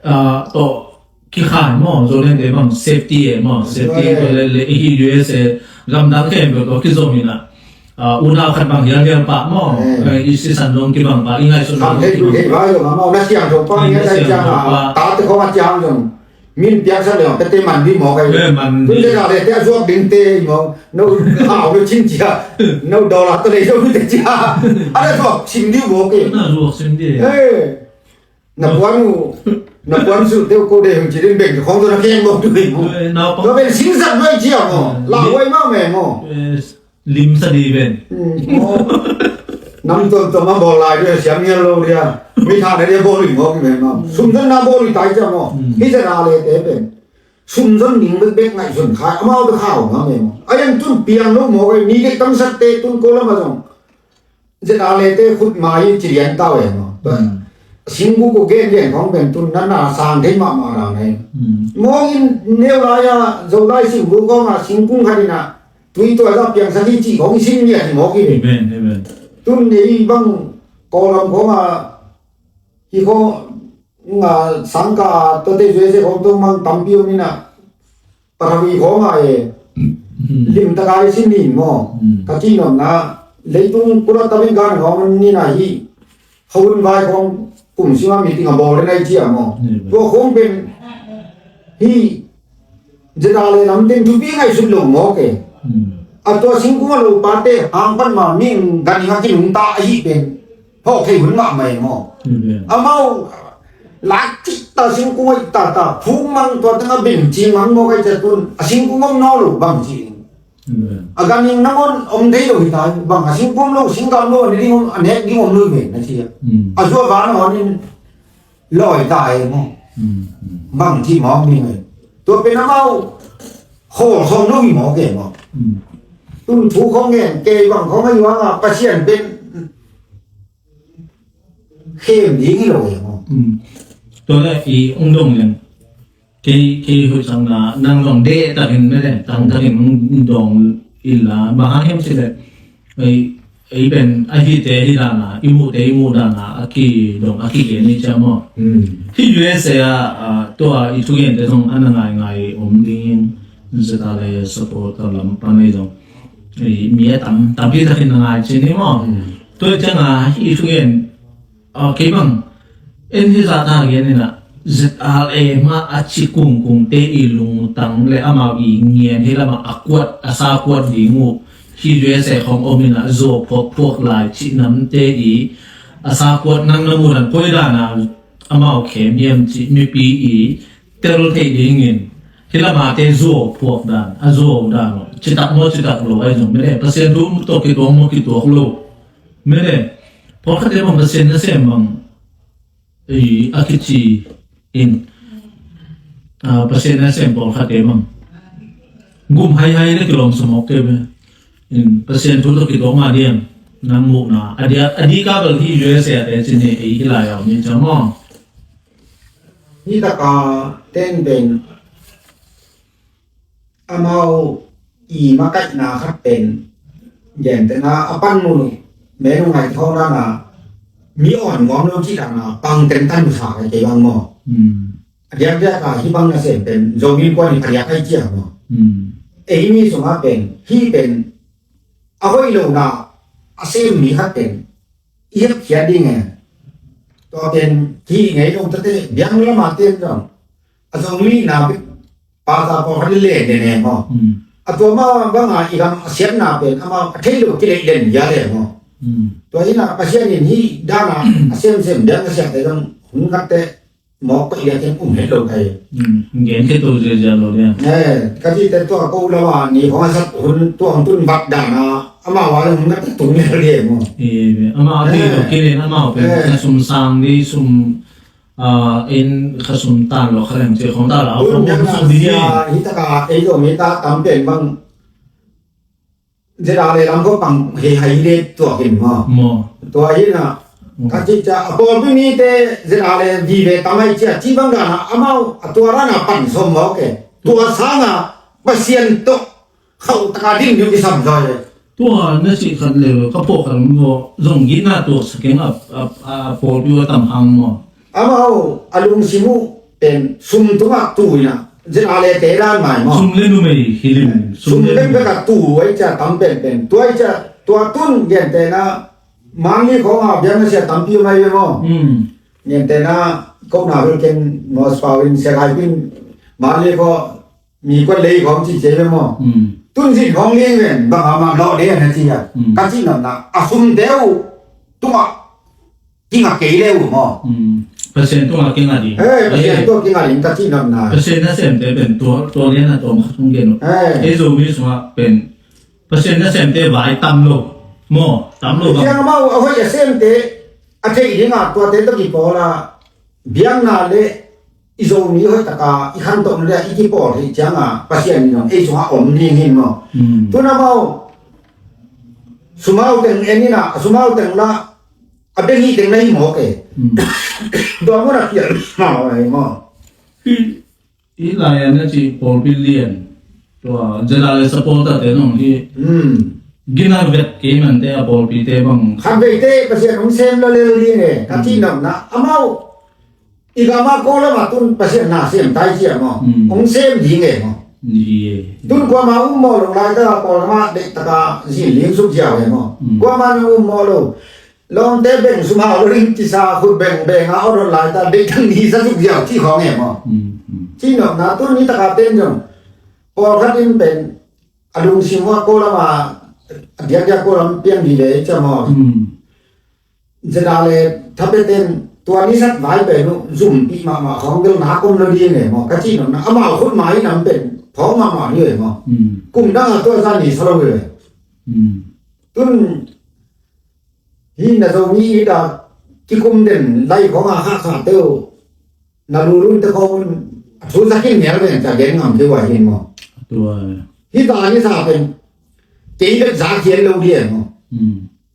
ah, tawh kikhai maw, Zoland te bang safety e maw, safety e. Tua le, le, i hi U S A gamdang khempeuh tawh kizom inah, ah, unau khat bang hialhial pah maw. Eh. Eh, i sisan zong kibang pah, i ngaihsut zong kibang pah. Thei vai zong amau na siang zong pah, na siang zong pah. Tate khong a ciang zong min piaksak le pete man di maw kai. Eh, man di. Tun te na le te a zuak ding te maw. No hau no cin cia. No dollar to le zong te cia. A na zuak sim di maw ke. Na zuak sim di. Eh. Na puan uh, na puan suh teuh ko de hong ci din beng khong tu na keng bok tu beng mu. Eh, naupang. Tua beng singsak mai cia maw. Eh, la wai ma me maw. Eh, lim sa di ben. Hmm, maw. Nam tuam tuam a bawl lai dia siam ngial lo dia. Mi tha na dia bawl in maw ki ben maw. Sum zon na bawl in tai cia maw. Hmm. Hi cia na le te ben. Sum zon ning bek bek ngaihsun khai. Amau te khau ma me maw. A yang tun piang lo maw. Mi dek tam sak te tun ko lam a zong. Zet a lete khut mai ci lian tau e maw. Hmm. Singkung ko gen lian khong pen tun na na sang thei mahmah rang e. Hmm. Mawng in neu lai a, Zolai singkung khong a, singkung khat in a, tui tua za piang sa hi ci khong i sin lian hi mawk hi. Amen, amen. Tun nei bang Kawlam khong a, hi khong a, sangka a, tua te zuai se khong tong mang tampi om in a, Pathavi khawng a e, limtaka i sin ni maw? Ka cih nopna, leitung kura tamin gan khawng ni na hi, khawun vai khawng kum sima meeting a bawl den ai cia maw? Tua khawng pen hi, zeta le lamten thupi ngaihsut lo maw ke? A tua singkung a lo pate hang pan ma ming gan i ngak i nungta ahi pen. Phawk thei hun mahmah e maw? Amau lak cih ta singkung hoih tata phuk mang tua teng a beng cing mang maw kai cia tun a singkung om naw lo bang ci. A gan in nangawn om thei lo hi ta bang a singkung om lo singkung om lo a ne ding om a nek ding om lo hi ve na ci a. A zuak van a hon in lawi ta e maw? Bang ci maw ding e. Tua pen amau khawl khawm lo hi maw ke maw? Tun thu khawng ngen kei bang khawng a yuang a Pasian pen khem ding hi lo e maw? Tua le i ung dong leng. Kei, kei hoih sang na, nang dong deh takin me le, tang takin ung dong illa, bang hang hem si le. Ei, ei pen, a hi te hi dana, i mu te i mu dana, a ki dong, a ki ke ni cia maw? Hi U S A a, a, tua i thugen te zong ana ngai ngai om ding, zeta le support ta lam pan ei zong. Ei, mi a tam, tampi takin na ngai ci ni maw? Tua ciang a, i thugen, a, kei bang, en hi zah ta gen ina, Z R A mah a ci kungkung te i lungtang le amau i ngian hi lamah a kuat, a sa kuat ding uh. Hi U S A khong om ina, zo phuak phuak lai ci nam te i, a sa kuat nang na mu dan koi dan a, amau khem hiam cih mipi i tel theih dingin hih lamate zuau phuak dan, a zuau dan uh citak maw citak lo ahi zong mene Pasian thu tawh kituak maw kituak lo mene pawlkhatte bang Pasian nasem bang a kici in Pasian nasem pawlkhatte bang gum haihai na kilawm sumawk kei ve. In Pasian thu tawh kituak mah diam nang muhna a dia a dika bel hi U S A te cin hi ei hi lai a om hi ciang maw? Hi taka ten pen amau i makaihna khat pen gentena a pan mun uh menu ngai thawng dana mi awn ngawm lo cih dana pang ten tan musa kai kei bang maw? A diakdiak a hih bang nasem pen Zomi kuan in a diak ai ciang maw? Ei mi sungah pen hih pen a hoih lohna a sem mi khat pen i hepkhiat ding e. Tua pen hih ngei lo tate biang lama ten zong a Zomi na pen pata pawlkhat i len den e maw? A tua ma banga i gam a siatna pen amau a thei lo kileih den ya le maw? Tua hina Pasian in hih dana a semsem biang a siate zong hun khatte mawk koih liakin um het lo kai. Gen khia to ziazia lo dia. Ka cihte tua ko lama ni khong a sat hun tua hong tun vat dana amau a hun khat tung le dia maw? Amau a thei lo kilen amau pen ka sum sang di sum in ka sum tan lo kha leng ci khong ta la khong sum di. Hi taka ei lo mi ta tam pen bang Zeda le lam ko pang hei hai le tua kin maw? Maw. Tua hi na. Ka ci ca a pawlpi mite zeda le vive tamai cia ci bang dana amau a tua rana pan som maw ke. Tua sanga Pasian to khau taka din yu i sam zoi le. Tua na ci khat le ka pawh khat maw zong gina tua sakeng a pawlpi wa tam hang maw? Amau a lungsim uh pen sum tungah tu ina zin a le te dan mai maw? Sum le numei hi lim. Sum le numei ka tu ai cia tam penpen tua ai cia tua tun gentena manli khawng a biang na sia tampi mai ve maw? Gentena kona hul ken maw spau in sia gai pin manli khaw mi kuat lei khawng ci cia ve maw? Tun zin khawng liang ven bang a ma lawh de na ci a ka ci namna a sum deu tungah kinga kei le uh maw? Pasian tungah kinga ding. Pasian tungah kinga ding ka ci namna. Pasian nasemte pen tua lian a tua ma tung gen uh. Ei Zomi sungah pen Pasian nasemte vai tam lo maw? Tam lo bang. Siang mau a hoih a semte a theih dingah tuate tawh kipawl a biakna le i Zomi hoih taka i khantohna le i kipawl theih cianga Pasian in ei sungah om ding hin maw? Tuna mau sumau teng en ina sumau teng la a beng hi teng na hi mawk e. Dua mun a pial mau ai maw? I lai a na ci pawlpi lian tua zela le supporter te nong hi. Gina vet kei man te a pawlpi te bang khat vei te Pasian hong sem lo lel ding e ka ci nopna amau i gama ko lama tun Pasian na sem tai cia maw? Hong sem ding e maw? Tun kuama um maw lo lai taka pawl lama dek taka zin ling suk ziau e maw? Kuama na um maw lo lawngte beng sum hau ring kisa khut beng beng a awdot lai ta deih thang ni sa suk ziau ci khawng em aw. Ci nopna tun ni taka ten zong pawlkhat in pen a lungsim uh a ko lama a diakdiak ko lam piang di ve cam aw. Zeda le thape ten tua ni sat vai pen uh zumpih mahmah khawng bel na kom lo ding em aw ka ci nopna amau khut mai nam pen phawng mahmah hi em aw. Kum dang a tua zan ni sa lo hi ve. Tun hi na Zomi ida kikum den lai khawng a kha kha teu na lulun te khawng a thu za khin mial ven ca gen ngam teu a hin maw? Hi ta ni sa pen kei bek za khian lo ding maw?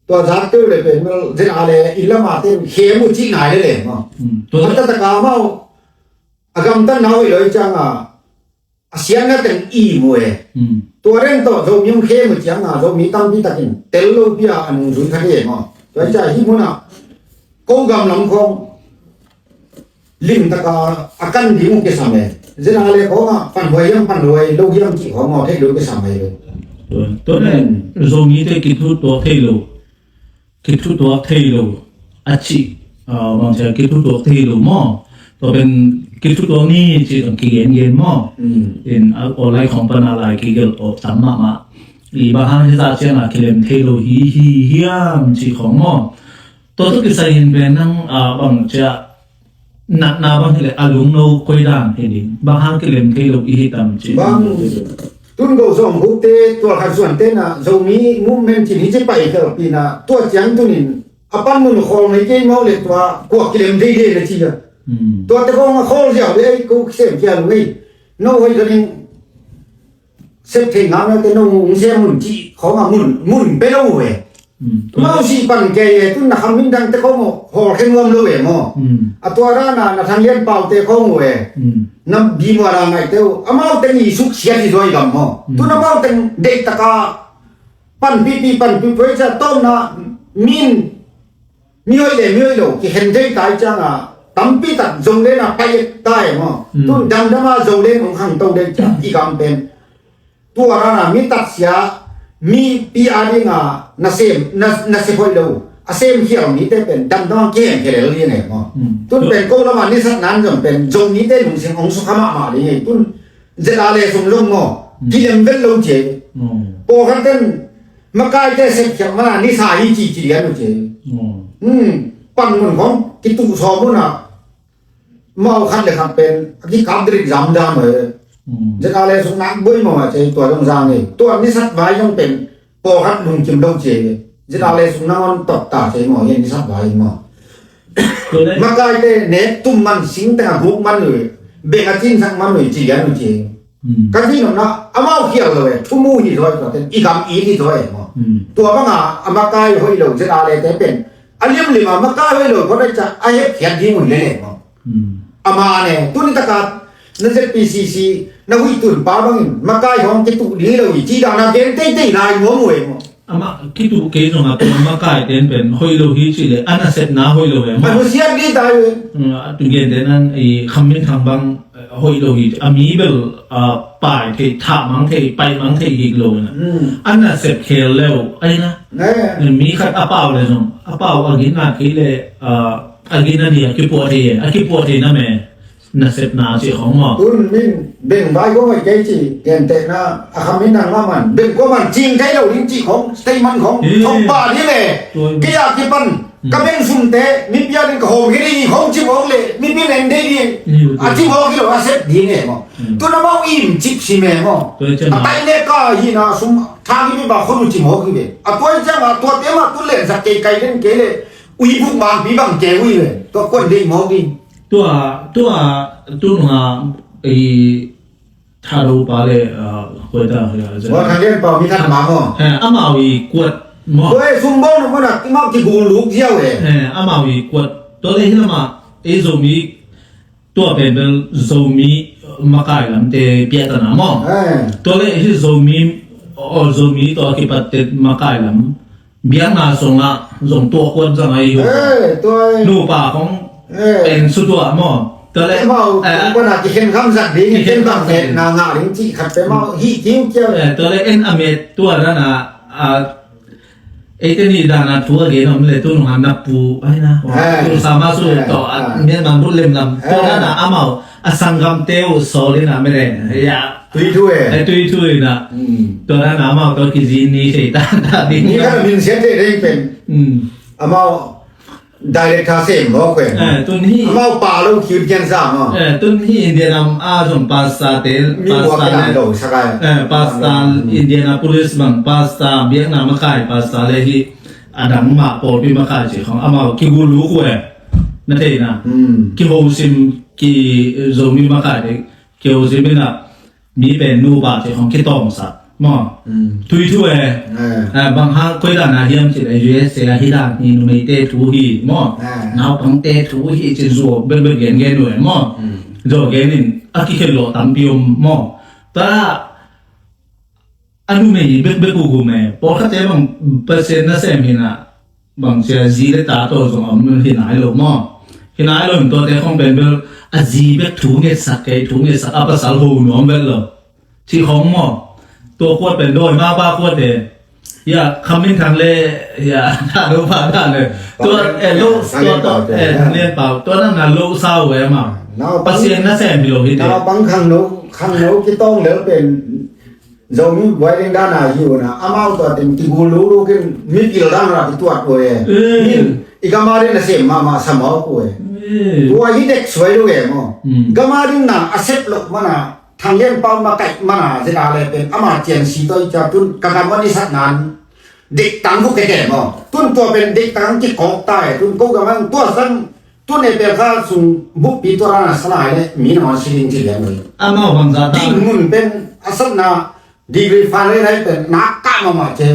Tua za teu le pen mal zin a le i lama ten khem u ci nai le le maw? Tua ta ta ka maw a gam tan nau i loi chang a a siatna teng i mu e. Tua reng tawh Zomi hong khem uh cianga Zomi tampi takin tel lo pia a nung zui kha hi e maw? Tua hi cia hi munah ko gam lam khawng lim taka a kan ding uh kisam e. Zina le khawngah panhuai hiam panhuai lo hiam cih khawng maw thei lo kisam e. Tua nen Zomi te kithu tuak thei lo. Kithutuak thei lo a cih bangcia kithutuak thei lo maw? Tua pen kithutuak ni cih tong kigengen maw? In a online khawng pana lai kigelh awk tam mahmah. I bang hang hita cianga kilem thei lo hi hi hiam cih khawng maw? Tua tu kisai in pen nang bangcia natna bang hileh a lungno koi dan hi ding, bang hang kilem thei lo i hi tam ci. Bang tun go zong bukte tual khat zuan tena Zomi movement cin hi ci pai khelpina tua ciang tunin a pan mun khol ngei kei mau le tua kuak kilem thei thei le ci a. Hmm. Tua te kong a khol ziau le ei ko kisem kia lu ei. No hoi zaning sep thei ngam na te no ung se mun ci khong a mun mun pe lo e. Hmm. Mau si pan ke e tun na kham min dang te khong hol khen nuam lo e mo. Hmm. A tua ra na na thang lian pau te khong e. Hmm. Na bi mo ra ngai te u. A mau te ni suk sia di zoi gam mo. Hmm. Tun a mau te dei taka pan pi pi pan pi poi ca tom na min mi hoih le mi hoih lo kikhen thei tai cianga tampi tak Zoland a pai et tai maw? Mm. Tun damdama Zoland hong khangto dei ciang i gam pen tua rana mi tatsia mi pi a dinga na sem na, na sem hoih lo a sem khial mite pen damdama kihen khelel ding e maw? Mm. Tun pen ko lama nisat nan zong pen Zomite lungsim hong sukha mahmah ding e tun zela le sung zong maw? Mm. Kilem vel lo cie. Mm. Pawlkhat ten makaite sepkhiat mana nisa hi ci ci lian uh ci. Mm. Hmm. Pan mun khong kituh sawm una mau khat le khat pen a kikap dirik zam dan uh e. Mm. Zena le suk nak boi maw a ci tua zong zang e. Tua nisat vai zong pen pawlkhat lungkim lo ci. Zena le suk nangon tot ta ci maw hi nisat vai maw. Makaite nek tum man sing teng a guk man uh e. Beng a cinsak man uh e ci lian uh ci. Hmm. Ka zi nopna amau khial lo e, thumu hi zaw e, tua ten i gam i hi zaw e maw. Hmm. Tua banga a makai hoih lo zet a le te pen a limlim a makai hoih lo kawt a ca a hepkhiat ding un lele maw. Hmm. Ama ne tuni taka na Z P C C na huih tun pa bangin makai hong kituh ding lo i ci dana gen teitei lai nuam uh e maw. Amah kituh kei zong a tua makai ten pen hoih lo hi cih leh a nasepna hoih lo e maw. A nusiat dih tai ve. A tu gen ten an i Kham Min Thang bang hoih lo hi a mi bel pai thei thah mang thei pai mang thei hik lo na. A nasep khel leu ai na. Mi khat a pau le zong a pau a gin na kei le a gin na ni a kipuah thei e a kipuah thei na me. Nasepna cih khong maw. Tun min beng vai khong ai kei ci gentehna a Kham Min Thang laman beng khong man cing thei lo ding cih khong statement khong thong pa ding le. Kei a kipan ka beng sumte mipi a ding ka hawm kei ding khong ci mawk le mipi nen dei ding a ci mawk hi lo a sep ding e maw. Tun amau im cip si me maw. A tai le ka hi na sum thang hi mi ba khon u ci mawk hi ve a tuai ciang a tuate ma tun len sak kei kai den kei le ui buk mang pi bang kei ui ve tua kuan dei mawk ding. Tua tua tunga i thalo pa le koi ta ya. Wa thang len pa mi thang ma mo. Amau i kuat mo. Koi sum bong na mo na mau ki gul luk ziau e. Amau i kuat to le hilama e Zomi tua pen bel Zomi makai lam te piatana mo. To le hi Zomi o Zomi to kipat te makai lam biakna sungah zong tuak kuat zang ahi uh. Nupa kong pen sutuah maw. Tua le mau kong pana kikhen kham zat ding kikhen kham zat na ngah ding cih khat pe mau hih kiu kiau. Tua le en a met tua dana eite ni dana thu a gen om le tu nunga na pu ai na tu sama su tawh a mian man rut lem lam tua dana amau a sanggamte uh sawl in a mere ya. Tui thu e. Ai tui thu in a. Tua na na mau tua kizi ni thei ta ta ding. Ni ka min sian thei thei pen. Amau director sem lo kwe. Tun hi. Amau pa lo kiu kian sa ma. Tun hi India nam a zong pasta te mi pasta lo sakai. Pasta Indianapolis bang pasta biak na makai pasta le hi adang ma pawlpi makai ci khong amau kigulu kwe. Na thei na. Kihosim ki Zomi makai te kihosim in a mi pen nupa ci khong kitawngsak maw. Tui thu e. Bang hang koi dan a hiam cih le U S A a hi dan hi numeite thu hi maw. Naupangte thu hi cih zuak bekbek gen gen uh e maw. Zuak gen in a kikhel lawh tampi om maw. Ta a numei bekbek uh gum e pawlkhatte bang Pasian nasem hi na. Bang cia zi le ta tawh zong a om hi nai lo maw. Hi nai lo in tuate khong pen bel a zi bek thu ngetsak kei thu ngetsak a pasal ho nuam bel lo. Ci khong maw. Tua kuat pen dawi ma pa kuat e. Ya Kham Min Thang le ya ta do pa ta le. Tua e lo tua tua e Thang Lian Pau tua nang na lo sau e ma. Pasian nasem hi lo hi te. Naupang khang no khang no kitawng lel pen Zomi buai ding dana hi uh na amau tua ten kigul lulu kin mipil dana kituat uh e. Min i gama ding na sem mahmah sa mawk uh e. Tua hi dek suai lo e maw. Gama ding na a sep loh mana, Thang Lian Pa makaih mana zena le pen ama cian si toi cia tun ka gam a ni sat nan dek tang bu kete maw. Tun tua pen dek tang kikawk ta e, tun ko gam ang tua sang tun e pel kha sung bukpi tua rana salai le mi na si ding ci lian lo. Amau bangza ta. Ding mun pen a satna degree fa le lai pen nak ka ma ma ce.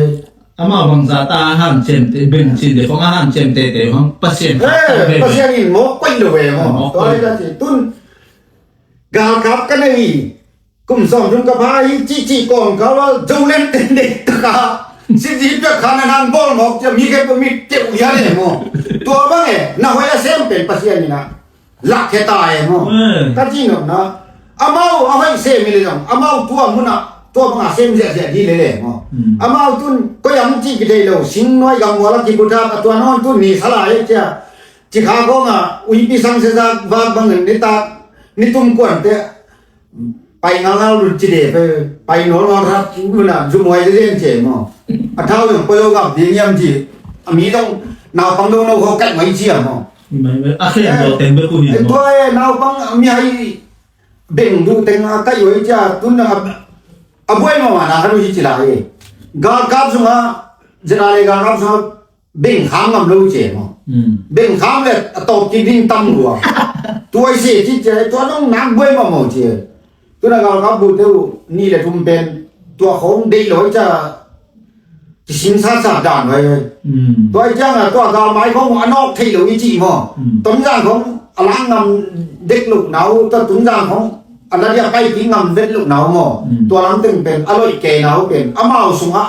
Amau bangza ta a han cem te beng cin de khong a han cem te te khong Pasian kha ta beng. Pasian in mawk koih lo e maw. Mawk koih. Tua hi ta ci tun galkap ka nei hi. Kum sawm thum ka pha hi ci ci kawm ka wal zo len ten de ka ka. Si zi pia kha na nang bol mawk cia mi ke pa mi teu ya le maw. Tua bang e na hoi a sem pen Pasian in a lak khe ta e maw. Ka ci nop na amau a hoih sem hi le zong amau tua mun ah tua bang a sem ziahziah di le le maw. Amau tun koi am ci kidei lo sing nuai gam mual a kibuthak a tua nawn tun ni sala e cia. Ci kha kong a uipi sang se zak vak bang ni tak ni tum kuan te pai ngal ngal run ci de pe pai nol ngal rat run a zum huai de zen ce maw. A thau yong poi o gap di ngiam ci a mi dong naupang dong no ho kat mai ci a maw. A khen lo teng be ku hi maw. Tua e naupang mi hai beng du teng a kai oi cia tun a a buai maw ma na ka du hi ci la e. Galkap sung a zena le galkap sung a beng kham ngam lo ce maw. Beng kham le a tawp ki ding tam lua. Tua i se ci ce tua nong nak buai maw maw ce. Tuna galkap bu teu ni le thum pen tua khong dei lo i ca kisingsa sa dan vai. Tua i ciang a tua galmai khong a nawk thei lo i ci maw. Tonzang khong a lang ngam dek lo nau tua tunzang khong a nadia pai ki ngam vet lo nau maw. Tua lam teng pen a loih ke nau pen amau sungah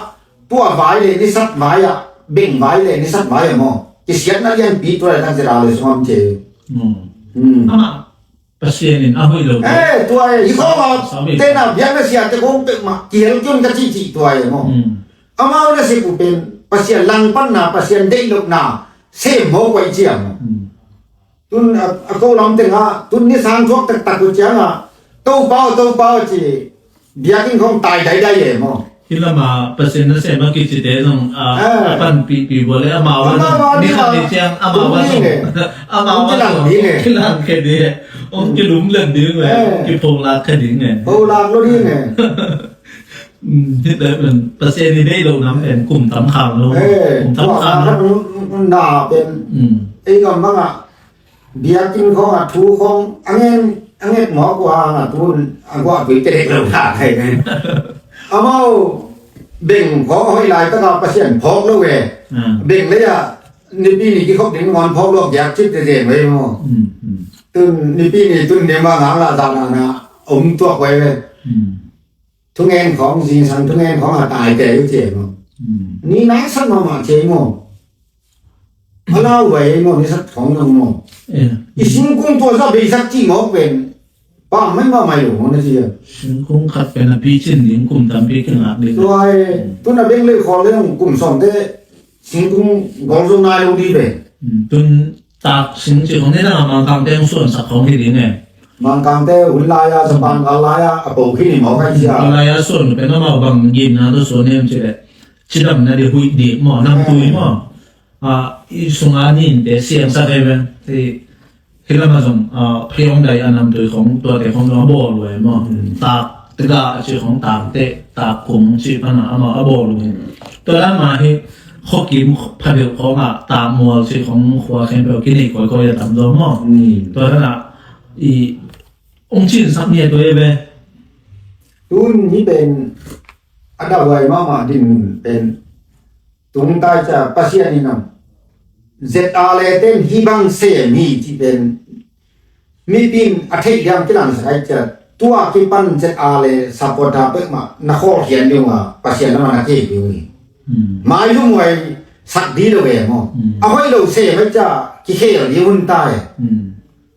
tua vai le nisat vai ah beng vai le nisat vai ah maw. Kisiatna lianpi tua le tak zira le sungam ce. Amah Pasian in a hoih lo. Eh, tua e, hi khawng a tena biakna siate khawng peuhmah kihel kion ka cihcih tua e maw. Amau na sep uh pen Pasian langpanna, Pasian deih lohna sem mawk uh aih ciam. Tun a ko lam tengah tun ni sang thuak taktak uh ciangah Topa aw, Topa aw ci biakinn khawng tai daidai e maw. Hih lamah Pasian nasem a kicite zong a panpihpih bua le amau a zong ni khat ni ciang amau a zong amau a zong kilang khe ding e. Ong kilum let ding e. Kipholak khe ding e. Pholak lo ding e. Hih te pen Pasian i deih lo nam pen kum tam khang lo. Kum tam khang lo. Na pen ei gam bangah biakinn khawng a thu khawng a ngen a nget mawk uh hang a tun a guah pui kedek lo kha thei ne. Amau beng khawng a hoih laitak a Pasian phawk lo e. Beng lei ah nipi ni kikhop ding ngawn phawk lo giak cip te zen vei maw. Tun nipi ni tun ni ma ngang la zan a na om tuak vei ve. Thungen khawng zingsang thungen khawng a tai te uh ci e maw. Ni nai sak mahmah ci e maw. A lau vai maw ni sak khawng nang maw. I singkung tua za bei sak ci maw pen. Pa mai mahmah lo maw na ci a. Singkung khat pen a picin ding kum tampi kingak ding. Tua e tun a beng lei khawl le kum sawm te singkung gol zo nai lo di pen. Tun tak sing ci khong ni na Mangkang te hong suan sak khong hi ding e. Mangkang te hun lai a Japan gal lai a a po khi ni maw kai sia. Hun lai a suan pen amau bang gimna tawh suan hiam ci le cidamna di huih dik maw namtui maw. I sunga ninte siangsak e ve. Hih lamah zong pheiawng dai a namtui khong tuate khong zong a bawl uh e maw. Tak tega a ci khong tak teh tak kung ci pana amah a bawl uh hi. Tua lamah hi khuakim phadeuh khawngah tak mual ci khong khua khempeuh kinei kawikawi a tam zaw maw. Tua tanah i ong cinsak ni a tua e ve. Tun hi pen a dahuai mahmah dinmun pen tungtai ca Pasian in a zet a le ten hi bang sem hi ci pen mipi in a theih diam kilangsak ai cia tua kipan zet a le sapota peuhmah na khawl hian ding a Pasian lamah na kei ding hi. Mai lumuai sak di lo e maw. A hoih lo sem ai cia kikhel di hun ta e.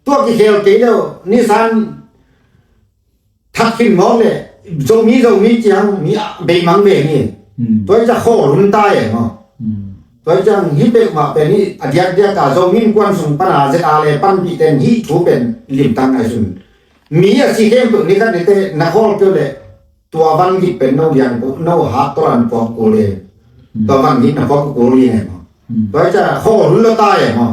Tua kikhel kei lo nisan thak khin mawk le Zomi Zomi ciang mi a beimang ve ni. Tua i ca khawl hun ta e maw. Tua i ciang hi peuhmah pen hi a diakdiak a Zomi innkuan sung pana zet a le panpih ten hih thu pen limtang ngai sun. Mi a si khempeuh ni khat ni te na khawl keu le tua van gik pen no lian no hak tawlan puak kul e. Tua van gik na puak kul e maw. Tua i ca khawl hun lo ta e maw.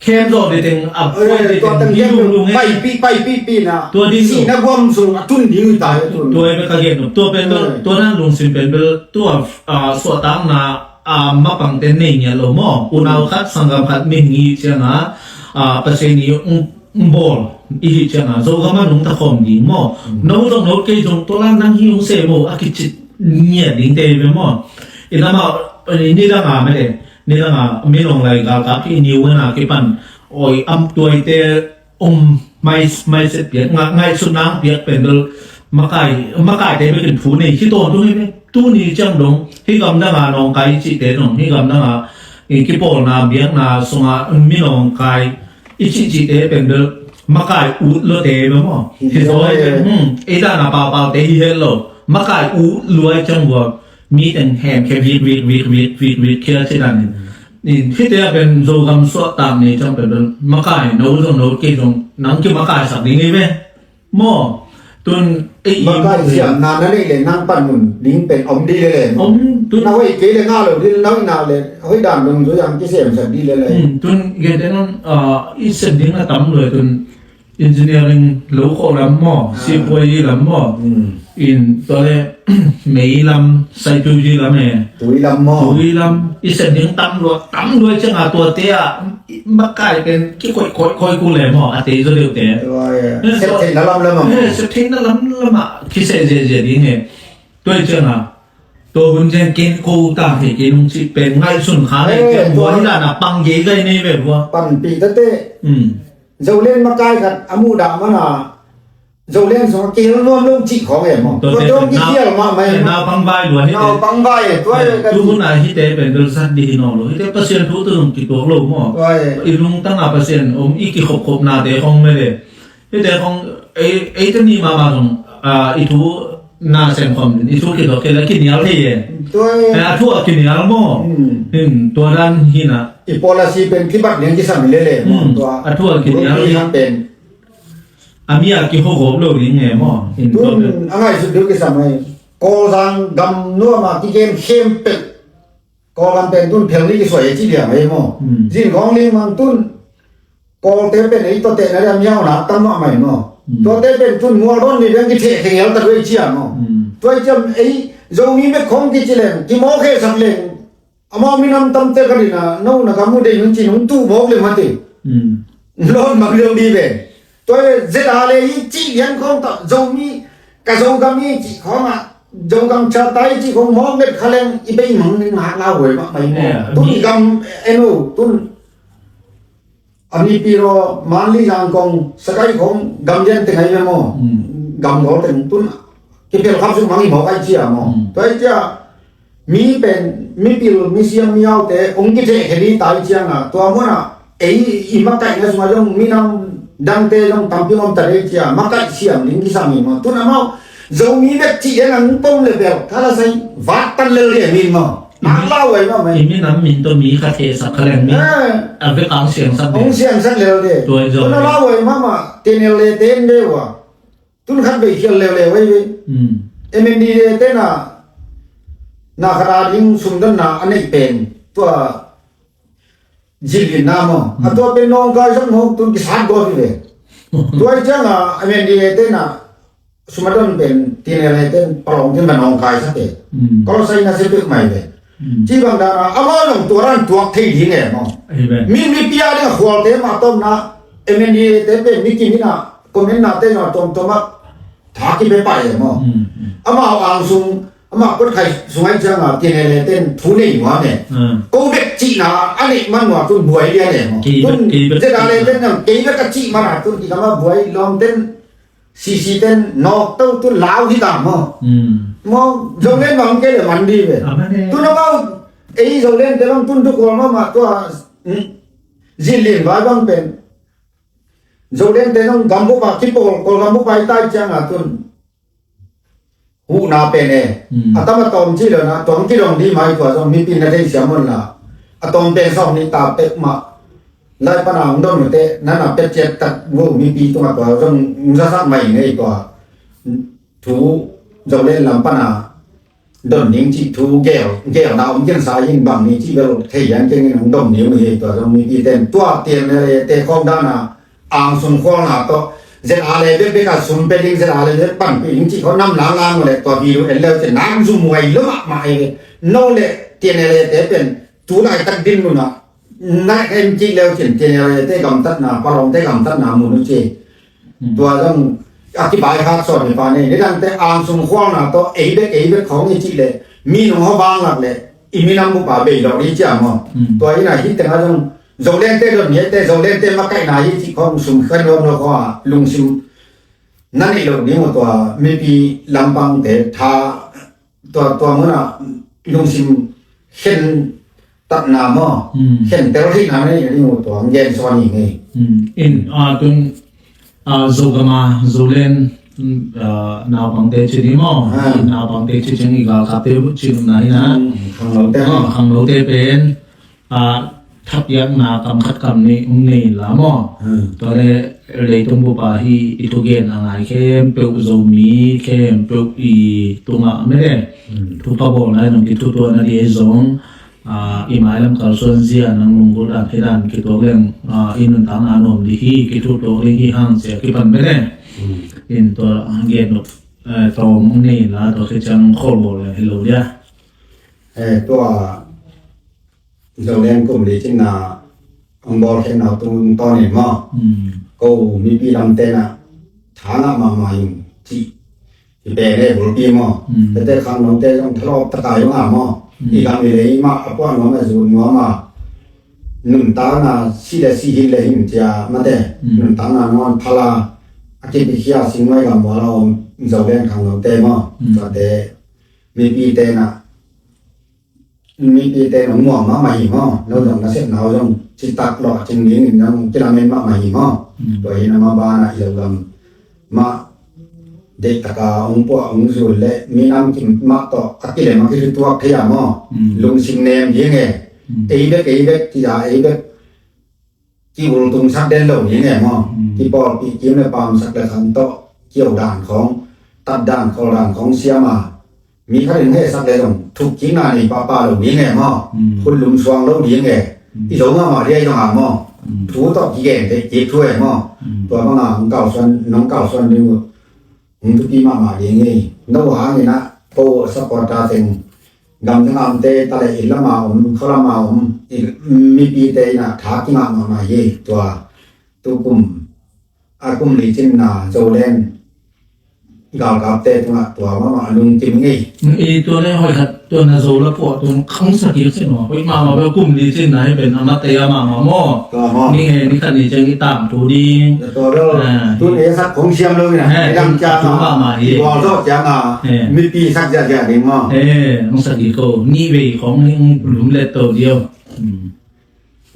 khem zawh ding teng, a puai ding teng, hi lunglung e. Paipih, paipih, pih na. Tua ding lo. Sihna guam sung a tun ding hi ta hi a tun. Tua hi bek ka gen nop. Tua pen bel, tua na lungsim pen bel, tua, ah, suahtakna, ah, mapangte nei ngiat lo maw. Unau khat, sanggam khat, mihing i hih ciangin, ah, Pasian i hong, hong bawl i hih ciangin, Zogam ah nungta khawm ding maw. No zong no kei zong tua la nang hi hong sem maw, a kicit ngiat dingte hi ve maw. I lam ah, nidang a mede, nidang a Min Aung Hlaing galkap hi, New Year na kipan, oi, am tuaite, um, mai, mai set piak, nga-, ngaihsutna piak pen bel, makai, makaite bekin thu nei, hi tawntung hi ve. Tuni ciang dong, hi gamdang a nawngkai i cihte dong, hi gamdang a, i kipawlna, biakna, sunga, mi nawngkai, i cihcihte pen bel, makai ut lote bel maw. Hi zaw hi ve, hmm, ei dan a paupaute hi het lo, makai ut luai ciang bua, mi teng hemkhia vik, vik, vik, vik, vik, vik, khia ci dan in. In, hihte a pen Zogam suahtak nei ciang pen bel, makai, no zong, no kei zong, nang kimakaisak ding hi ve. Maw, tun, ei, makai siamna na neih le nang pan mun ding pen om ding le le. Om, tun. Na hoih kei le ngah lo ding, na hoih na le, hoih dan dong zui ang kisemsak ding le le. Hmm, tun, gentehna, ah, i sem ding a tam lua tun, engineering lo khawh lam maw, ah, sipuai lam maw. Hmm. In, tua le, mei lam, saituji lam e. Tui lam maw. Tui lam, i sem ding tam lua, tam lua ciang a tuate a, makai pen kikhoih khoih khoih kul le maw, a tei zaw deuhte. Tua, eh, sep theihna lamlam ah. Eh, sep theihna lamlam ah kiseh ziahziah ding e. Tua hi ciangin, tua hun ciang ken ko ta thei kei nung cih pen ngaihsun kha nei, eh, ken tua bua hi dan a pang gei gai nei ve bua. Panpih tate. Hmm. Zoland makai khat a muhdah man a, Zoland sungah kihel nuam lo cih khawng e maw. Tua te pen nau, i khial mahmah e maw. Naupang vai lua hite. Naupang vai e, tua e, tu hun a hite pen bel zat ding hi nawn lo. Hite Pasian thu tawh zong kituak lo maw. Tua e. I lungtang a Pasian om i kikhopkhopnate khawng mede. Hite khawng ei, eite nih mahmah zong, ah, i thu na sem khawm in, i thu kituak kei le kinial thei e. Tua e. Eh, a thu a kinial maw. Hmm. Hin, tua dan hi na. I policy pen kibat ding kisam lele maw. Hmm. Tua. A thu a kinial. Group hi hang pen. A mi a kihogop lo ding e maw. Tun a ngaihsut deuh kisam ahi. Kawlzang gam nuam a kigen khempeuh. Kawlgam pen tun phel ni kisuai a ci liang ahi maw. Hmm. Zin khawng ling mang tun. Kawlte pen ei tuate na liam hiau na tam mahmah maw. Hmm. Tuate pen tun mual dawn ni liang kitheh khengel ta duai cia maw. Hmm. Tuai ciam ei Zomi bek khawng kici leng, kimawkhehsak leng. Amau minam tamte ka dina, no na ka mu dei nung ci nung tu mawk le mate. Hmm. Lon mak liang di ve. Tua le zet a le i ci lian khawng ta, Zomi, ka Zogam i ci khawng a, Zogam cha ta i ci khawng mawk let kha leng i bei mang ning hak la huai mak mai maw. Yeah, tun mi gam eno, tun. A mipi raw, Manli, Zangkong, Sagaing khawng gam lian teng ahi ve maw. Hmm. Gam gawl teng tun. Kipial khap suk mang i mawk ai cia maw. Hmm. Tua ai cia, mi pen, mipil, misiam, miaute, ong kitheh khe ni tai ciang a, tua mun a, ei, i makaihna sungah zong, minam dangte zong, tampi om ta dei cia, makaih siam ding kisam i maw. Tun amau, Zomi bek cih den ang pom le bel, ka la sai, vat tan lel le min maw. Nak lau ai maw mai. I minam min tawh mi khat hehsak kha leng mi. Eh. A vek ang siangsak de. Hong siangsak lel de. Tua i zaw. Tun a lau ai maw maw. Tenel le ten de wa. Tun khat vei khial leuleu ai ve. Hmm. M N D le ten a. na khat a ding sumdonna a neih pen tua zilin na maw. A tua pen nawngkaisak nawk tun kisat gawp hi ve. Tua hi cianga M N D A te na sum a don pen T N L A te palawng te na nawngkaisak e. Kolosai na sepek mai ve. Ci bang dana amau zong tua ran tuak thei ding e maw. Mi mipi a ding a khualte mah tawmna M N D A te pen mi kim ina comment na te zong a tuamtuam a tha kipe pai e maw. Amau ang sung amah kotkhai sung ai cianga T N L A ten thu nei nuam e. Ko bek cihna a neih man nuam tun buai lian e maw. Tun Z R A ten zong kei bek a cih mana tun kikama buai lawm ten C C ten nawk to tun lau hi ta maw. Maw Zoland bang kei le man di ve. Tun amau ei Zoland te bang tun tu kual mama tua zin lin vai bang pen Zoland te zong gambup a kipawl kol gambup a i tai cianga tun huhna pen e. A tam a tawm ci lo na tawm kidong di mai tua zong mipi na thei siam on la a tawm pen sawm ni ta pek mah lai pana hong dong te na na pet ciat tak wo mipi tung a tua zong zasak mai ngei tua thu Zoland lam pana don ding cih thu gel gelna om kensa in bang ni cih bel thei yan keng in hong dong ni hi tua zong mipi ten tua tian te khawng dana ang sum khualna tawh Z R A bek bek a sum pe ding Z R A bek panpih ding cih khaw nam lang lang le tua video en leu cin nang zum huai lo mahmah e. No le T N L A te pen tu laitak din nunah na en cih leu cin T N L A te gamtatna palawng te gamtatna mun uh ci. Tua zong a kibai khak sawn hi pa nei nidang te ang sum khualna tawh ei bek ei bek khawng i cih le mi nung hawh bang lak le i minam bupa bei lo i ciam maw. Tua ina hih tengah zong Zoland te don hi te Zoland te makaihna hi cih khawng sum kha nuam lo khawng a lungsim na neih lo ding uh tua mipi lampang te tha tua tua munah lungsim khen tatna maw khen tel theihna na neih lo ding uh tua gen sawn hi ngei. In a tun a Zogama Zoland naupangte ci ni maw. Naupangte ci ciang i galkapte ci nupna hi na. Khanglote pen a thapiakna kam khat kam nih hong nei la maw. Tua le leitung bupa hi i thugen a ngai khempeuh Zomi khempeuh i tungah mete thu phabawlna in hong kithutuahna di ei zong i mailam kalsuan zia nang lunggulh dan hi dan kituak leng i nuntakna nuam di hi kithutuak ding hi hang cia kipan mete. In tua gen nop tawm hong nei la tua khi ciang khol bawl le hi lo dia. Tua Zoland kum li cinna hong bawl khen nau tung tawn in maw. Ko mipi lam tenah tha ngah mahmah in cih hi pen e bulpi maw. Tete khang nong te zong thalawp taka zong a maw. I gam i lei mah a puah nuam a zun nuam a nuntakna si le si hin le hin cia mate nuntakna nuam phala a kipikhia singnuai gam buala om Zoland khang nong te maw. Tuate mipi tenah mipi te nong muang mahmah hi maw. No zong nasepna uh zong citak lawh cing dingin zong kilamen mahmah hi maw. Tua hi na mah banah i Zogam mah deihtaka hong puah hong zul le minam kim mah tawh a kilem a kituak thei a maw. Lungsim nem ding e. Ei bek ei bek tia ei bek ki-ultungsak den lo ding e maw. Kipawlpih kim le pamsak le khang tawh kiau dan khawng tat dan khawl dan khawng siam a mi khat in hehsak le zong thukkikna nei pahpah lo ding e maw. Khut lum suang lo ding e. I zo mahmah dia i zong a maw. Thu tawh kigen theih kik thu e maw. Tua banga hong kalsuan nong kalsuan ding uh hong thupi mahmah ding hi. No hangin ah ko supporter teng gamte ngamte ta le inn lama om khualama om mipite in ah tha kingah mahmah hi. Tua tukum a kum li cinna Zoland galkapte tungah tua mahmah a lungkim ngei. I tua le hoih khat tua na zo la puah tung khang sakil sin maw hoih mahmah bel kum li cinna hi pen a matei a mahmah maw. Ni he ni khat ni ciang i tam thu ding. Tua bel tun e sak khong siam lo ina e dam ciang a i bawl zawh ciang a mipi sak ziahziah ding maw. Hong sakil ko ni vei khong hing lum let to dio.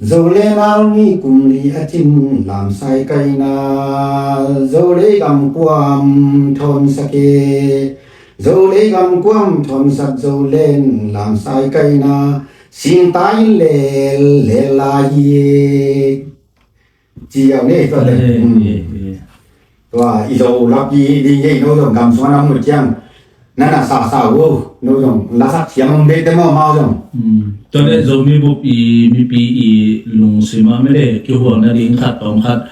Zoland a ni kum li a cin lamsai kaina Zolei gam kuam thon sake. Zolei gam kuam thon sak Zoland lamsai kaina singta in lel lel lai hi. Ci yau ne tua le. Tua i zo lapi ding ngei no zong gam suan a mu ciang nana sasa uh no zong lasak siam om dei te maw mau zong. Tua le Zomi bup i mipi i lungsim a mede kihual nading khat tawm khat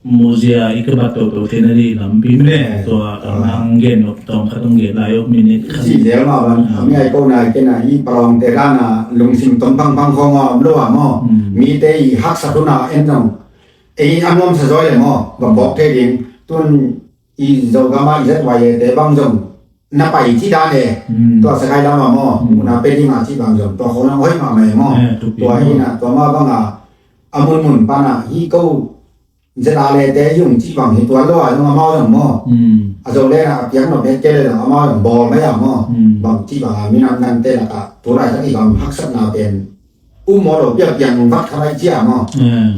muzia i kabat toto thei nading lampi mede tua nang gen nok tawm khat ong gen lai ok minit khat. Si zel ma ban a mi ai ko nai kena i palawngte dana lungsim tom pangpang khawng a om lo a maw. Mite i haksa tuna en zong ei a nuamsa zaw le maw va bawk thei ding tun i Zogama i Z Y A te bang zong na pai ci dan e. Tua sakai dama maw muna pe ding a ci bang zong tua khawng lang hoih mahmah e maw. Tua hi na tua ma banga a munmun pana hi ko Z A le te yung ci bang hi tua lo a zong amau zong maw. A zo le na a piang no pe ke le zong amau zong bawl mai a maw. Bang ci bang a minam nante laka tulai tak i bang haksatna pen um maw lo pia piang vat khalai ci a maw.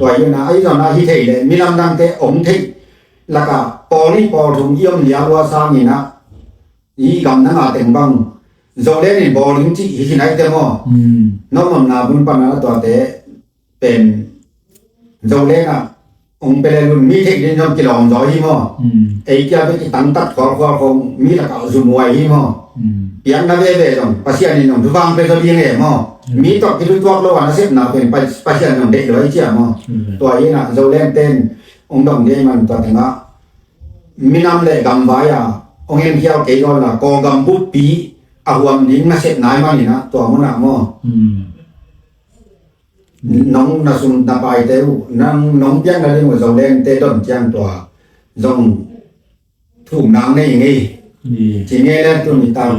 Tua hi na a i zong na hi thei le minam nante ong thei laka pawl i pawl thum i om lia lua sang i na i gam na nga teng bang Zolen in bawling cih hi khinai te maw. Nomnomna bun pana tuate pen Zolen ah ong pele lun mi theih din zong kilawm zaw hi maw. Ei kia bek i tangtat khualkhual khong mi lakah zumuai hi maw. Piakna veve zong Pasian in zong thuvang pe zaw ding e maw. Mi tawh kithutuak lo a nasepna pen Pasian zong deih lo hi cia maw. Tua hi na Zolen ten ong dong dei man tua tengah minam le gamvai a ong enkhial kei zaw la Kawlgam buppi a huam ding nasep nai maninah tua munah maw. Nong na sum na paite uh nang nong piakna ding uh Zolente don ciang tua zong thum nang nei ngei. Ci ngei le tuni tau.